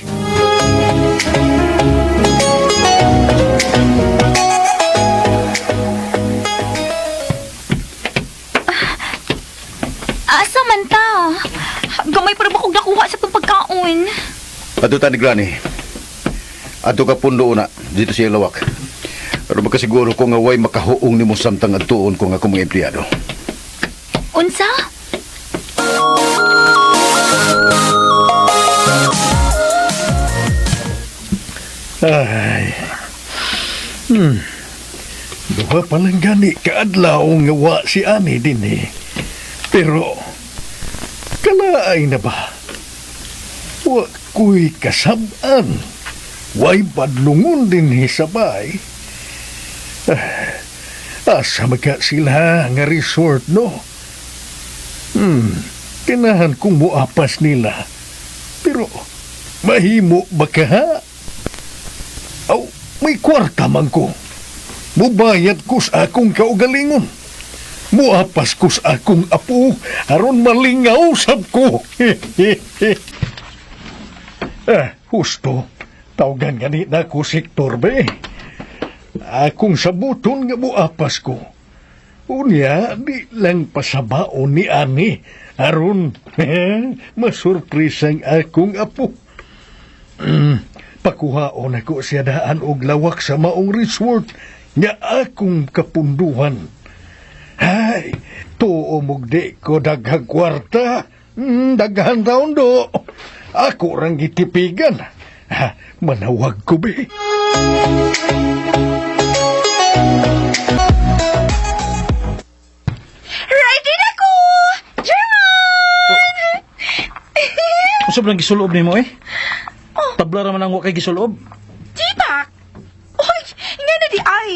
Asa man ta? Gamay pa ba kog nakuha sa itong pagkaon? Ato ta ni Granny. Ato ka pundo una dito sa Ilawak. Pero makasiguro ko nga way makahuong nimo samtang adtuon ko nga akong mga empleyado. Unsa? Ay. Duha pa lang gani kaadlaw nga wa si Ani din eh. Pero, kalaay na ba? Wa ko'y kasab-an. Way badlungon din sabay. Ah, asa magka sila nga resort, no? Tinahan kong muapas nila. Pero, mahimo ba ka ha? Aw, may kwarta man ko. Mubayad ko sa akong kaugalingon. Muapas ko sa akong apo, aron malingaw sab ko. Ah, husto. Tawgan gani na ko sektor be. Akong sabuton nga muapas ko. Unya, di lang pasabaon ni Ani. Aron, masurprisang akong apo. Pakuhaon ako siya daan og lawak sa maong resort nga akong kapunduhan. Ay, tuo mugdi ko daghang kwarta. Daghan taon do. Ako rang gitipigan. Ha, manawag ko be. Ready na ko! Jerome! Unsa ba lang gisulob nimo eh? Tabla ra man ang wa kay gisulob. Tibak! Uy, nga na di ay.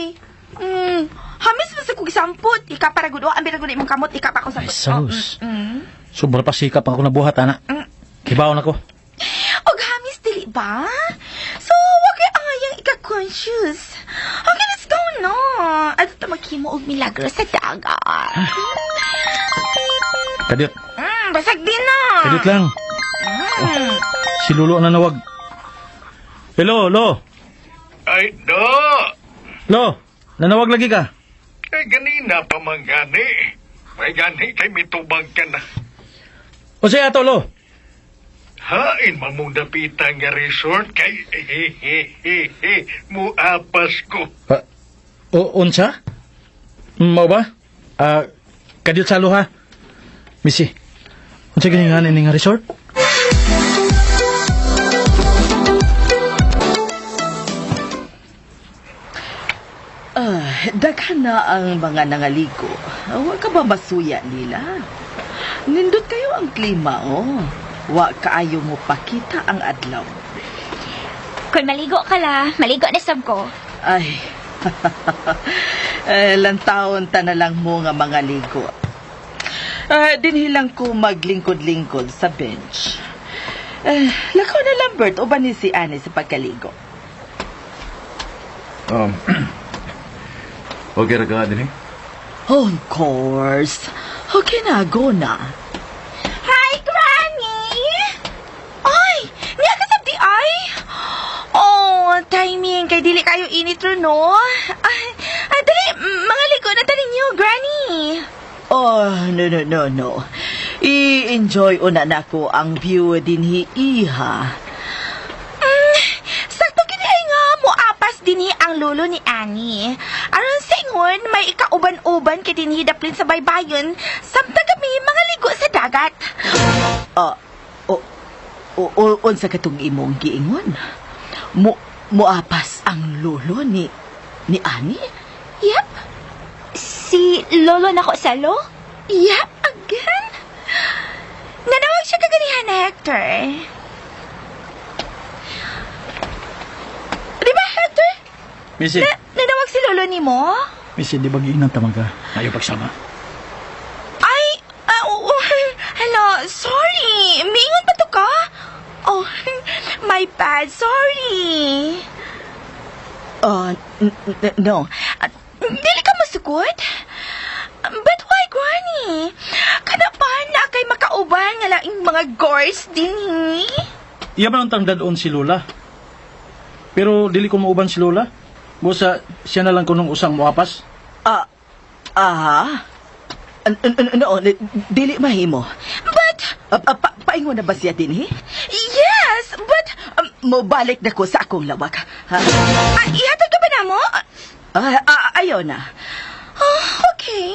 Hamis mo sa kong gisampot. Ika para gudo, ambil gud imong kamot, ika pa ako sa Ay, sus. Sobra pa sikap ang ako nabuhat, ana. Kibaon ako. Og hamis dili ba? So, wa kay angayang ika-conscious. Okay, let's go no. Adto ta maghimo og milagro sa dagat. Kadiyot. Basag din na. Kadiyot lang. Si Lolo ang nanawag. Hello, Lo. Ay, do! Lo, nanawag lagi ka. Ay, ganina pa man gani. May gani kay mitubag ka na. O siya ato, Lo. Hain man mong dapitan nga resort kay hehehehe muapas ko. O, unsa? Mao ba? Ah, kadiyot sa lo ha. Missy, unsa gani nga ni nga resort? Ah, daghan na ang mga nangaligo. Wa ka ba masuya nila? Nindot kayo ang klima, oh. Wa kaayo mo pakita ang adlaw. Kung maligo ka la, maligo na sab ko. Ay, eh, lantaon ta na lang mo nga mga ligo. Ah, dinhilang ko maglingkod-lingkod sa bench. Eh, lakaw na Lambert, uban ni si Annie sa pagkaligo. Okay ra ka din eh? Of course. Okay na, go na. Hi, Granny! Ay, niya ka di ay? Oh, timing. Kay dili kayo init ro, no? Ay, ay, dali, mga ligo na ta ninyo, Granny. Oh, no, no, no, no. I-enjoy una nako ang view dinhi iha. Sakto kini ay nga moapas dinhi ang lolo ni Annie. Aron sa ingon, may ikauban-uban kay dinhi daplin sa baybayon, samtang kami mga ligo sa dagat. Ah, o, o, o, unsa katong imong giingon? Mo, moapas ang lolo ni Ani? Yep, Si Lolo nako sa lo? yep, again. Nanawag siya kaganihan na Hector. Di ba, Hector? Missy, Nanawag si lolo ni mo? Missy, di ba giinan tamang ka? Ayaw pagsama. Ay, ah, oo. Hello, sorry. Miingon pa to ka? Oh, my bad. Sorry. Oh, no. Ah, dili ka masukod? But why, Granny? Kada pa na kay makauban nga laing mga gores din, eh. Iya man ang tangdadon si Lola. Pero dili ko mauban si Lola. Busa siya na lang kunong usang muapas. Ah, ah? No, dili mahimo. But, Paingon na ba siya dinhi? yes, but, Mobalik na ko sa akong lawak. Ha? ah, ihatod ka ba na mo? Ah, ah, ayaw na. Oh, okay.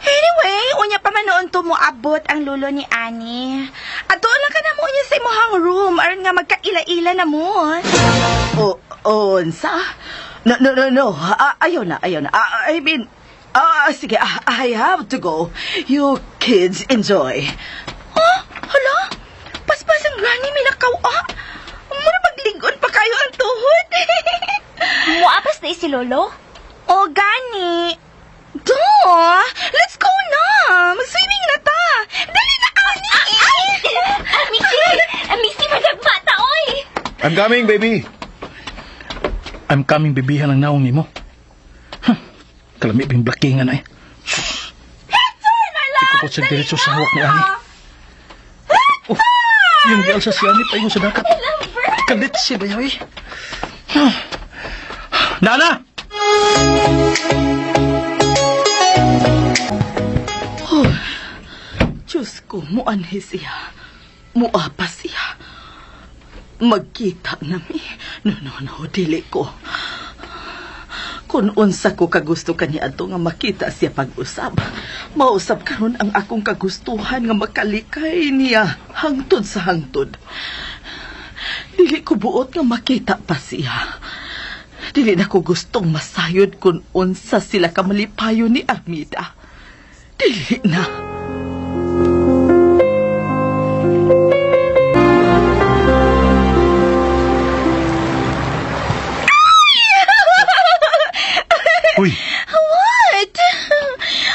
Anyway, unya pa man noon to moabot ang lolo ni Annie. At doon lang ka na mo unya sa imong room aron nga magkaila-ila na mo. O, unsa? No, no, no, no. Ah, ayaw na, ayaw na. Ah, I mean, sige, I have to go. You kids enjoy. Oh, hala? Paspas ang granny milakaw ah. Mura maglingon pa kayo ang tuhod. Muapas na si Lolo? O gani. Do, let's go na. Mag-swimming na ta. Dali na, Annie. Ay! Missy! Missy, madagma ta, oy! I'm coming, baby. I'm coming bibihan ang naong nimo. Huh. Kalami ping blackingan ay. Hector, my love. Ikupot sa diretso sa hawak ni Ani. Oh, yung gial sa si Ani paingon sa dagat. Kalit si bayaw eh. Huh. Nana! Diyos ko, muanhi siya. Muapa siya. Magkita nami. No, no, no, dili ko. Kung unsa ko kagusto kaniya ato nga makita siya pag-usab. Mausab karon ang akong kagustuhan nga makalikay niya hangtod sa hangtod. Dili ko buot nga makita pa siya. Dili na ko gustong masayod kung unsa sila kamalipayo ni Armida. Dili na. Uy, What?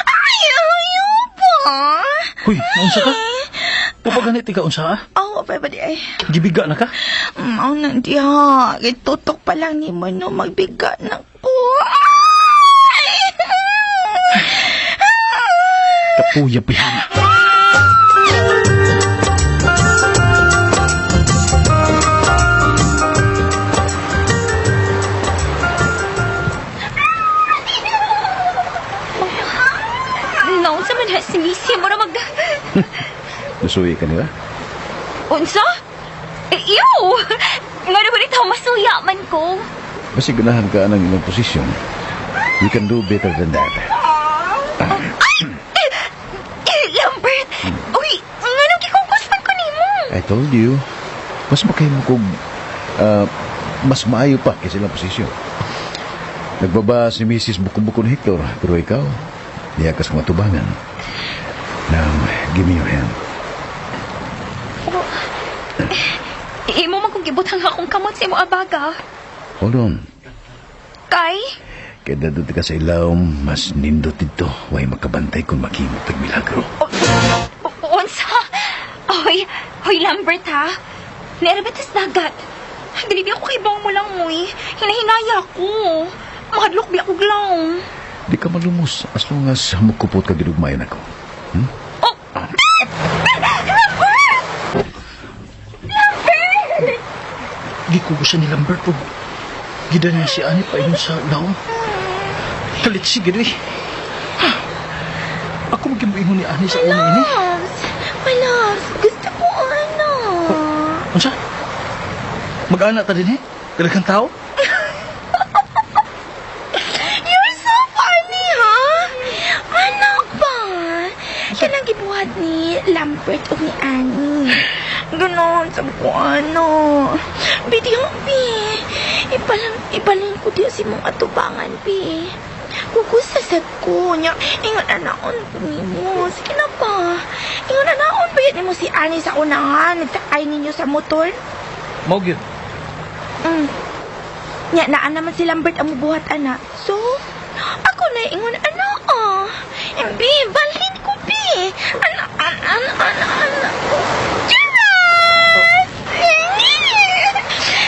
Ay, ayaw pa. uy, naunsa Upa ganit ikaw unsa ah? Oh, pa ba di ay? Gibiga na ka? Mao na diha. Gitutok pa lang ni mo no magbiga na ko. Ay! Kapuya pihana. No, sa man ha, si Missy mo na mag. Nasuwi ka nila? Unsa? Eh, ew! Nga na ba nito, masuya man ko. Basi ganahan ka ng imong posisyon. You can do better than that. Ay! Eh, Lambert! Uy, nga nang kikukos man ko nimo. I told you, mas makahimo kog mas maayo pa kaysa ilang posisyon. Nagbaba si Mrs. Buko-Buko ni Hector, pero ikaw, diya ka sa mga tubangan. Now, give me your hand. Imo man kong gibutang akong kamot sa imo abaga. Hold on. Kay? Kaya dadot ka sa ilawom, mas nindot dito. Way makabantay kung maghimo tag milagro. Unsa? Hoy, hoy Lambert ha. Nerbetes dagat. Dili bi ako kay mo lang moy. Hinahinaya ko. Mahadlok bi ako glaw. Di ka malumos as long as mukupot ka gidugmayon ako. Hmm? Oh! Lambert! Lambert! Gikugusan ni Lambert og gida niya si Ani pa sa lawom. Kalit si gid eh. Ha! Ako magimuingon ni Ani sa una ini. Loves! My loves! Gusto ko ano. Unsa? Mag-ana ta din eh? Dalagang tao? You're so funny, ha? Ano ba? Kanang gibuhat ni Lambert o ni Annie. Ganon, sabi ko ano. Bidyo, bi. Ipalang, ipalang ko diyo si mong atubangan, bi. Kukusasad ko niya. Ingon anaon ko nimo. Sige na pa. Ingon anaon ba yan nimo si Annie sa unahan? Nagsakay ninyo sa motor? Mao gyud. Nya naa naman si Lambert ang mubuhat ana. So, ako na ingon ano ah. Bi, balhin ko bi. Ana ana ana ana. Ana. Charas!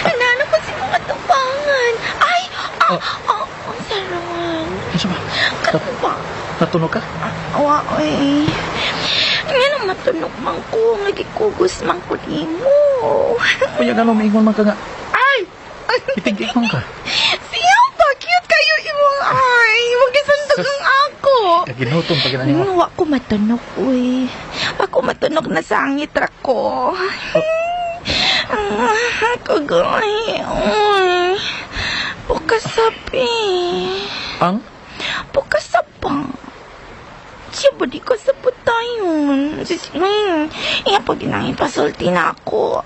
Ano pa si mga tubangan? Ay, ah, Oh. ah, ang saron. Unsa ba? Kato ba? Natunog ka? Awa, oy. Nga nang matunog man ko, nga gikugos man ko nimo. Unya gano maingon man ka nga. Ay! Itig man ka. Siya pa, cute kayo imong ay. Magisandog ang ako. Kaginutom pa ginani mo. Wa ko matunog, uy. Wa ko matunog na sangit ra ko. Ah, Kagay, uy. Pukasapi. Ang Pukasapa. Siya ba di ka sa putayon? Sis, iya pag ginangin pasulti na ako.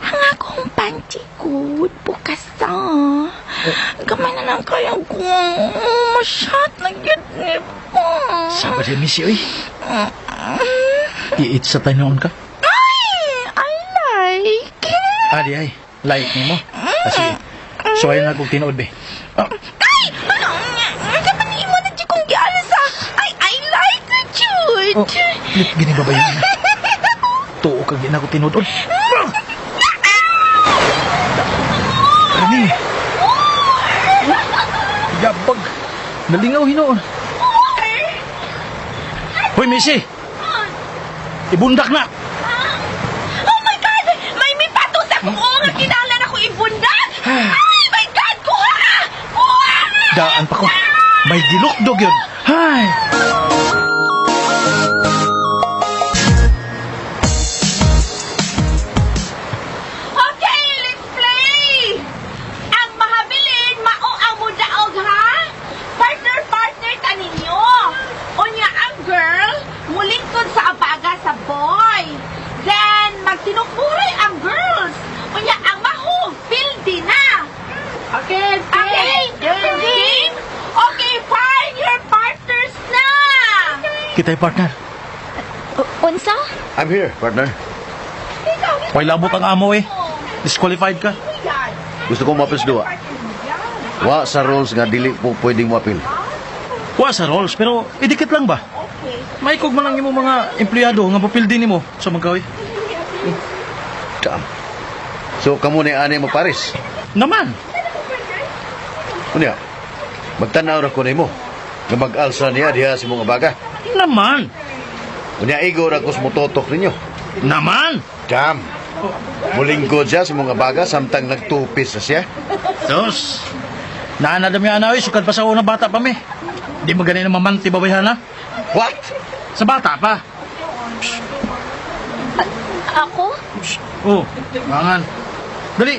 Ang akong pantikod, bukasa. Gamay na lang kaya ko. Masyat na gyud ni pa. Sabi si Missy, oy. Iit sa tayo ka? Ay, I like. Adi ay, like nimo. Ah, sige. So ayun na kong tinuod be. Ah, Ay, ano? Sa panimo na di kong giala sa. Ay, I like the jud. oh, lit gini ba yun? Tuo ka gina ko tinuod. Kani. Yabag. Nalingaw hinoon. Hoy, Missy. Ibundak na. Oh my God! May mipato sa kuo nga kinahanglan ako ibundak! Ay, my God! Kuha! Kuha! Daan pa ko. May gilukdog yun. Hay. Okay, let's play! Ang mahabilin, mao ang mudaog, ha? Partner, partner ta ninyo. Unya ang girl, mulingkod sa abaga sa boy. Then, magtinukuray ang girls. Unya ang maho, pildi na. Okay, okay. Game. Okay, find your partners na. Kita'y partner. Unsa? I'm here, partner. Way labot ang amo eh. Disqualified ka. Gusto kong mapil sa duwa. Wa sa rules nga dili po pwedeng mapil. Wa sa rolls, pero idikit lang ba? Maikog man ang imong mga empleyado nga papildi nimo sa magkaoy. Damn. So, kamo ni ani mo Paris. Naman. Unya, magtanaw ra ko nimo. Nga mag-alsa niya diha sa imong abaga. Naman. Unya, igo ra ko sa mototok ninyo. Naman. Damn. Mulingkod siya sa mga baga samtang nagtupis na siya. Sus. Naana dami ana oy, sukad pa sa unang bata pa mi. Di mo gani na mamanti babayhana. What? Sa bata pa. Ako? Oh, mangan. Dali.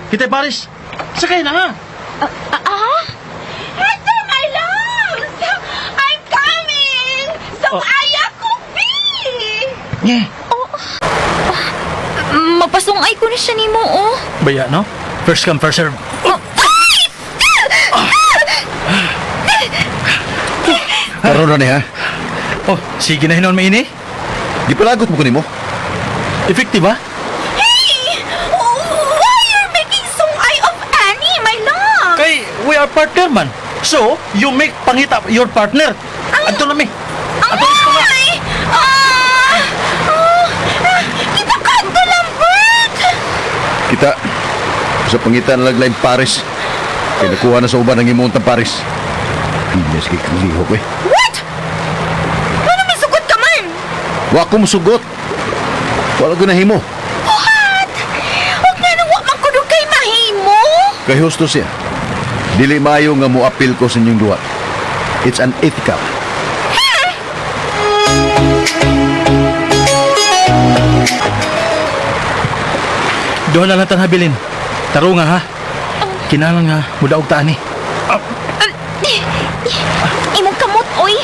Kita Paris. Sakay na ha. Ah? Hector, my loves! I'm coming! So Oh. ko be! Nye. Mapasungay ko na siya nimo, oh. Baya no? First come first serve. Oh. Karon na niya. Oh, sige na hinon maini. Gipalagot mo ko nimo. Effective ah. Hey! Why you're making sungay of Annie, my love? Kay we are partner man. So, you make pangita your partner. Adto na mi. Adto na. Ay! Ah! Oh! Ah! Kita ka, Lambert! Kita sa pangitan laglain Paris. Kay nakuha na sa uban ang imong Paris. Hindi sige kang lihok eh. What? Ano may sugot ka man? Wa ko musugot. Wala ko nahimo. What? Huwag nga nang wa man kuno kay mahimo. Kay husto siya. Dili maayo nga moapil ko sa inyong duha. It's unethical. Doon na lang tan habilin. Taro nga ha. Kinahanglan nga mudaog ta ani. Imong kamot, oy.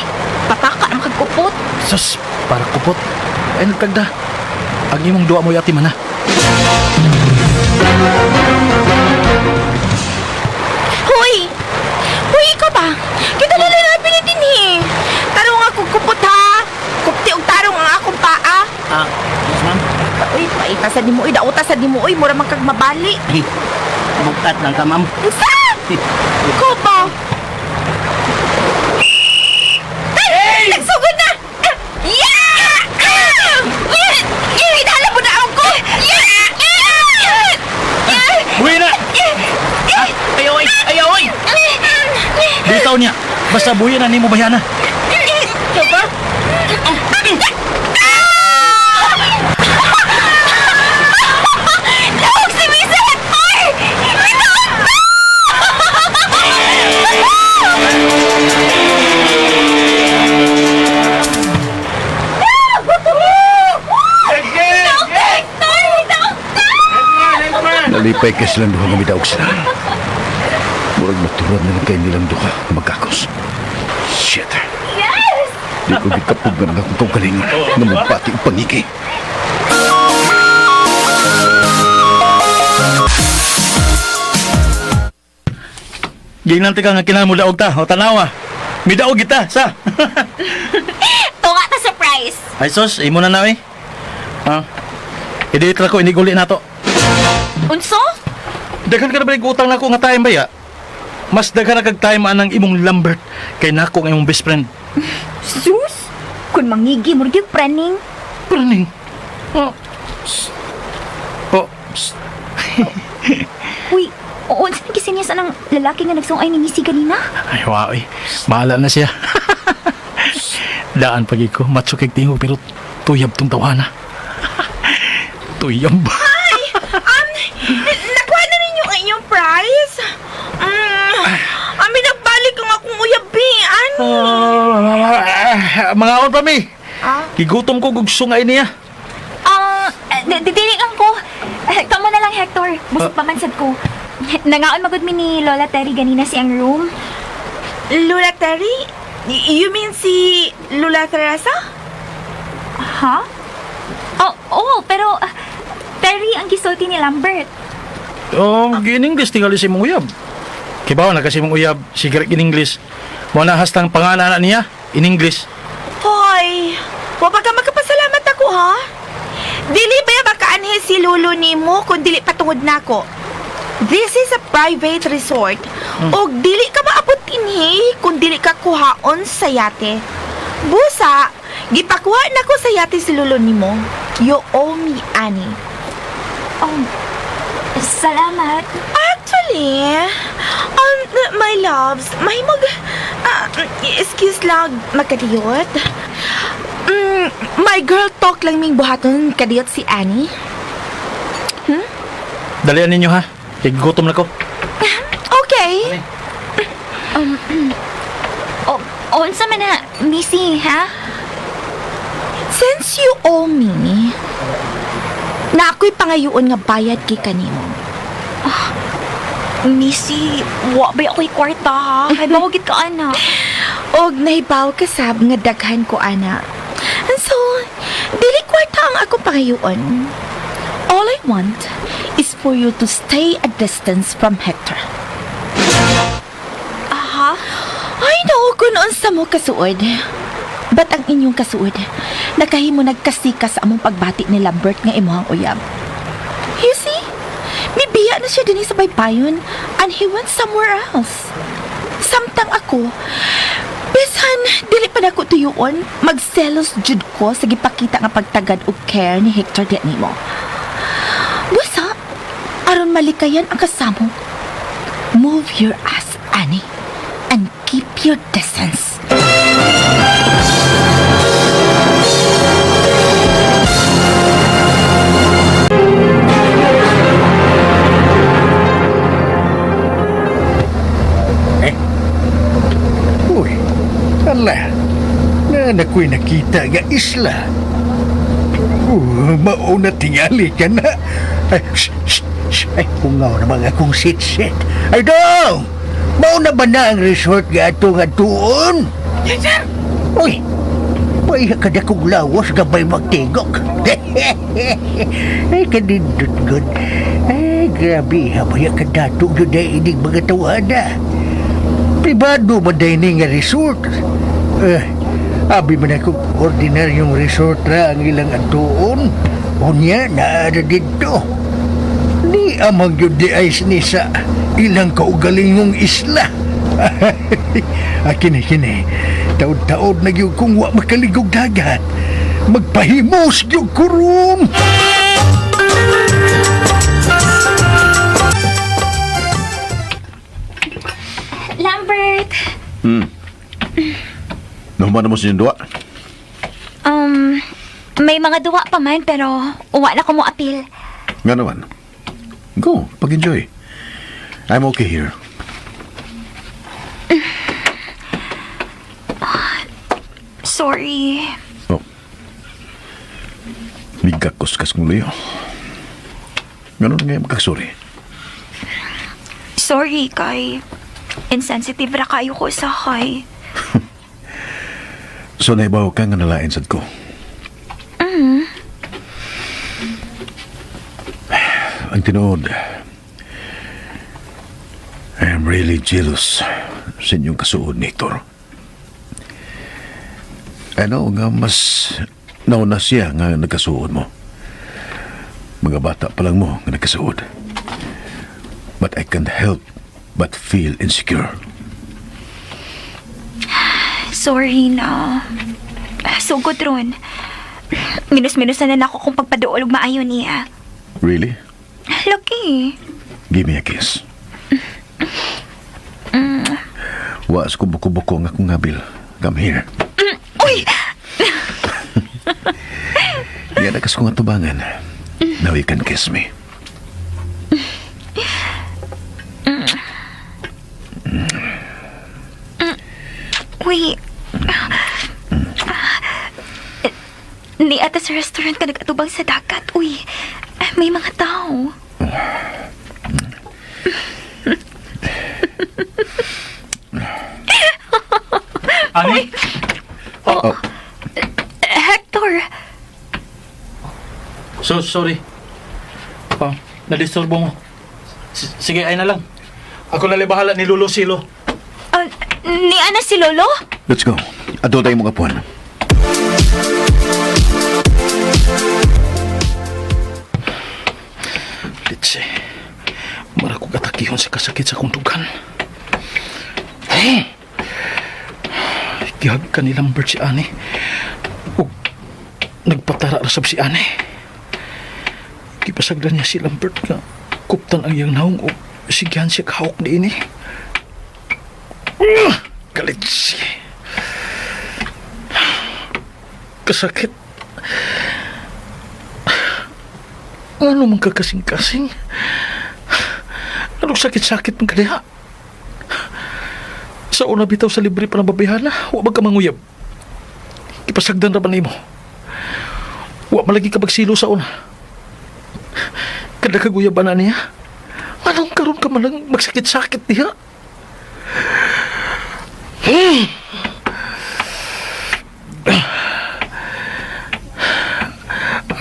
Pataka ang kagkupot. Sus, para kupot. Ay nagtagda. Ang imong duwa mo yati man ha. Hoy! Hoy, ikaw ba? Kita nila na pilitin eh. Tarong ako kupot ha. Kupti og tarong ang akong paa. Ah, yes ma'am. Uy, paita sa nimo, uy, dauta sa nimo, uy, mura man kag mabali. Bugkat lang ka ma'am. Unsa? Ikaw ba? Ay! Nagsugod na! Yeah! Ah! Hidala mo na ako! Yeah! Yeah! Buhi na! Ay, oy! Ay, oy! Bitaw niya. Basta buhi na nimo bayana. Lawag si Mr. Hector! Bitaw! Nalipay kay silang duha nga midaog sila. Murag natural na lang kay nilang duha nga magkakos. Shit. Yes! Di ko gikapog nga akong kaugalingon nga mabati og pangiki. Ginante ka nga kinahanglan mudaog ta. O tanawa. Midaog kita sa. Tunga ta surprise! Ay sus, imo na na eh. Ha? Idit ra ko iniguli na to. Unso? Daghan ka na ba utang nako nga time ba ya? Mas daghan na kag time anang imong Lambert kay nako ang imong best friend. Sus! Kung mangigi mo rin praning. Praning. Oh. Psst. Oh. Psst. Uy, oo, unsa nang kisinyas anang lalaki nga nagsungay ni Missy ganina? Ay, wow, eh. Bahala na siya. Daan pagi ko, macho kay tingog pero tuyab tong tawana. Tuyab. Nakuha na ninyo ang inyong prize? Ami nagbalik ang akong uyab, eh. Ani? Mga on pa mi. Ah? Gigutom ko gug sungay niya. Ah, dili lang ko. Kamo na lang, Hector. Busog pa man sad ko. Nangaon magud mi ni Lola Terry ganina siyang room. Lula Terry? You mean si Lula Teresa? Ha? Oh, oh, pero Terry ang gisulti ni Lambert. Oh, in English tingali si imong uyab. Kibaw na kasi imong uyab, sigaret in English. Mo na hastang pangalan na niya in English. Hoy, wa pa ka magkapasalamat ako, ha? Dili ba makaanhi si Lolo nimo kung dili patungod nako? This is a private resort. Og dili ka maabot inhi kung dili ka kuhaon sa yate. Busa, gipakuha na ko sa yate si lolo nimo. You owe me, Annie. Oh, salamat. Actually, my loves, may mag... excuse lang, magkadiyot. My girl talk lang ming buhaton kadiyot si Annie. Dalian ninyo ha. Kay gutom na ko. Okay. Oh, unsa man na, Missy, ha? Since you owe me, na ako'y pangayoon nga bayad kay kanimo. Missy, wa ba ako'y kwarta, ha? Kay bawagit ka, ana. Og nahibaw ka sab nga daghan ko ana. And so, dili kwarta ang akong pangayoon. All I want is for you to stay a distance from Hector. Aha? Ay, no, kung unsa mo kasuod. But ang inyong kasuod, nakahimo nagkasika sa among pagbati ni Lambert nga imuhang uyab. You see? Mibiya na siya dinhi sa baybayon and he went somewhere else. Samtang ako, bisan dili pa nako tuyoon, magselos jud ko sa gipakita nga pagtagad og care ni Hector di nimo. Busa, aron malikayan ang kasamong. Move your ass, Annie, and keep your distance. Uy, ala. Na nako'y nakita nga isla. Mauna tingali ka na. Ay, shh, shh, shh. Ay, kungaw na mga akong sit-sit. Ay, dong! Mauna ba na ang resort nga ato nga tuon? Yes, sir! Uy, paiha ka na kong lawas gabay magtigok. Ay, kanindot gud. Ay, grabe, habaya ka dato yun na ining mga tawana. Pribado man day ni nga resort. Eh, abi man ako ordinaryong resort ra ang ilang atuon. Unya, naara dito. Ni amang yun di ay ni sa ilang kaugalingong isla. Ah, kini, kini. Taod-taod na gyud kung wa makaligog dagat. Magpahimos gyud ko ron. Lambert! Nahuman na mo sa inyong duwa. May mga duwa pa man pero uwa na ko mo apil. Nga naman. Go, pag-enjoy. I'm okay here. Sorry. Oh. Migakos-kas kong luyo. Ganun nga yung magkasuri. Sorry kay insensitive ra kayo ko sa kay. So, naibaw ka nga nalain sad ko. Ang tinuod, I am really jealous sa inyong kasuod ni Hector. Ano nga mas nauna siya nga nagkasuod mo. Mga bata pa lang mo nga nagkasuod. But I can't help but feel insecure. Sorry na. Sugod ron. Minus-minusan na nako kung pagpaduol og maayo niya. Really? Lucky. Give me a kiss. Was ko buko-buko nga akong habil. Come here. Uy! Yan akas kong atubangan. Now you can kiss me. Uy. Ni ata sa restaurant ka nag-atubang sa dagat. Uy, may mga tao. Ani? Oh, Hector! So, sorry. Oh, nadisturbo mo. Sige, ay na lang. Ako na bahala ni Lolo Silo. Ni ana si Lolo? Let's go. Ato tayo mga puan. Litse. Mara kong atakihon sa kasakit sa kong dugan. Hey! Gihag ka ni Lambert si Ani. Ug nagpatara ra sab si Ani. Gipasagdan niya si Lambert nga kuptan ang iyang naong ug sigyan siya kahawak niini. Galit siya. Kasakit. Ano man kakasing-kasing? Anong sakit-sakit man kaniya? Sa una bitaw sa libre pa ng babayhana, wa ba ka manguyab? Ipasagdan ra ba nimo? Wa malagi ka magsilo sa una. Kada kaguyaban na niya. Anong karon ka man lang magsakit-sakit diha?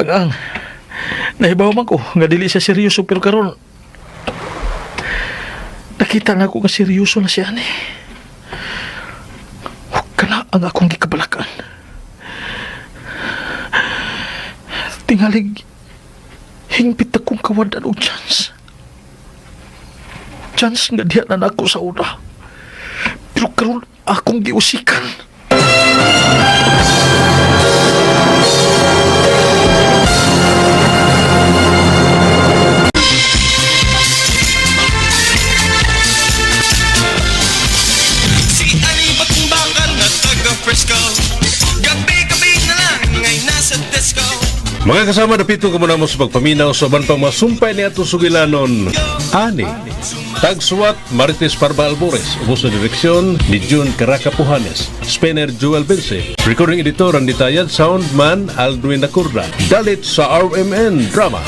Ang nahibaw man ko nga dili siya seryoso, pero karon nakita na ako nga seryoso na siya ni. Huwag ka na ang akong gikabalakan. Tingalig, hingpit akong kawadan og chance. Chance nga diha na nako sa una. Pero karon akong giusikan. Si Ani Bakbakal na taga Frisco. Gabi-gabi na lang ay nasa disco. Mga kasama, dapito ka muna mo sa pagpaminaw sa uban pang masumpay ni atong sugilanon. Ani, Tagsuwat Marites Parba Albores, ubos na direksyon ni June Caraca Pujanes, Spinner Joel Bense, recording editor Randy Tayad, soundman Aldwin Acurda, dalit sa RMN Drama.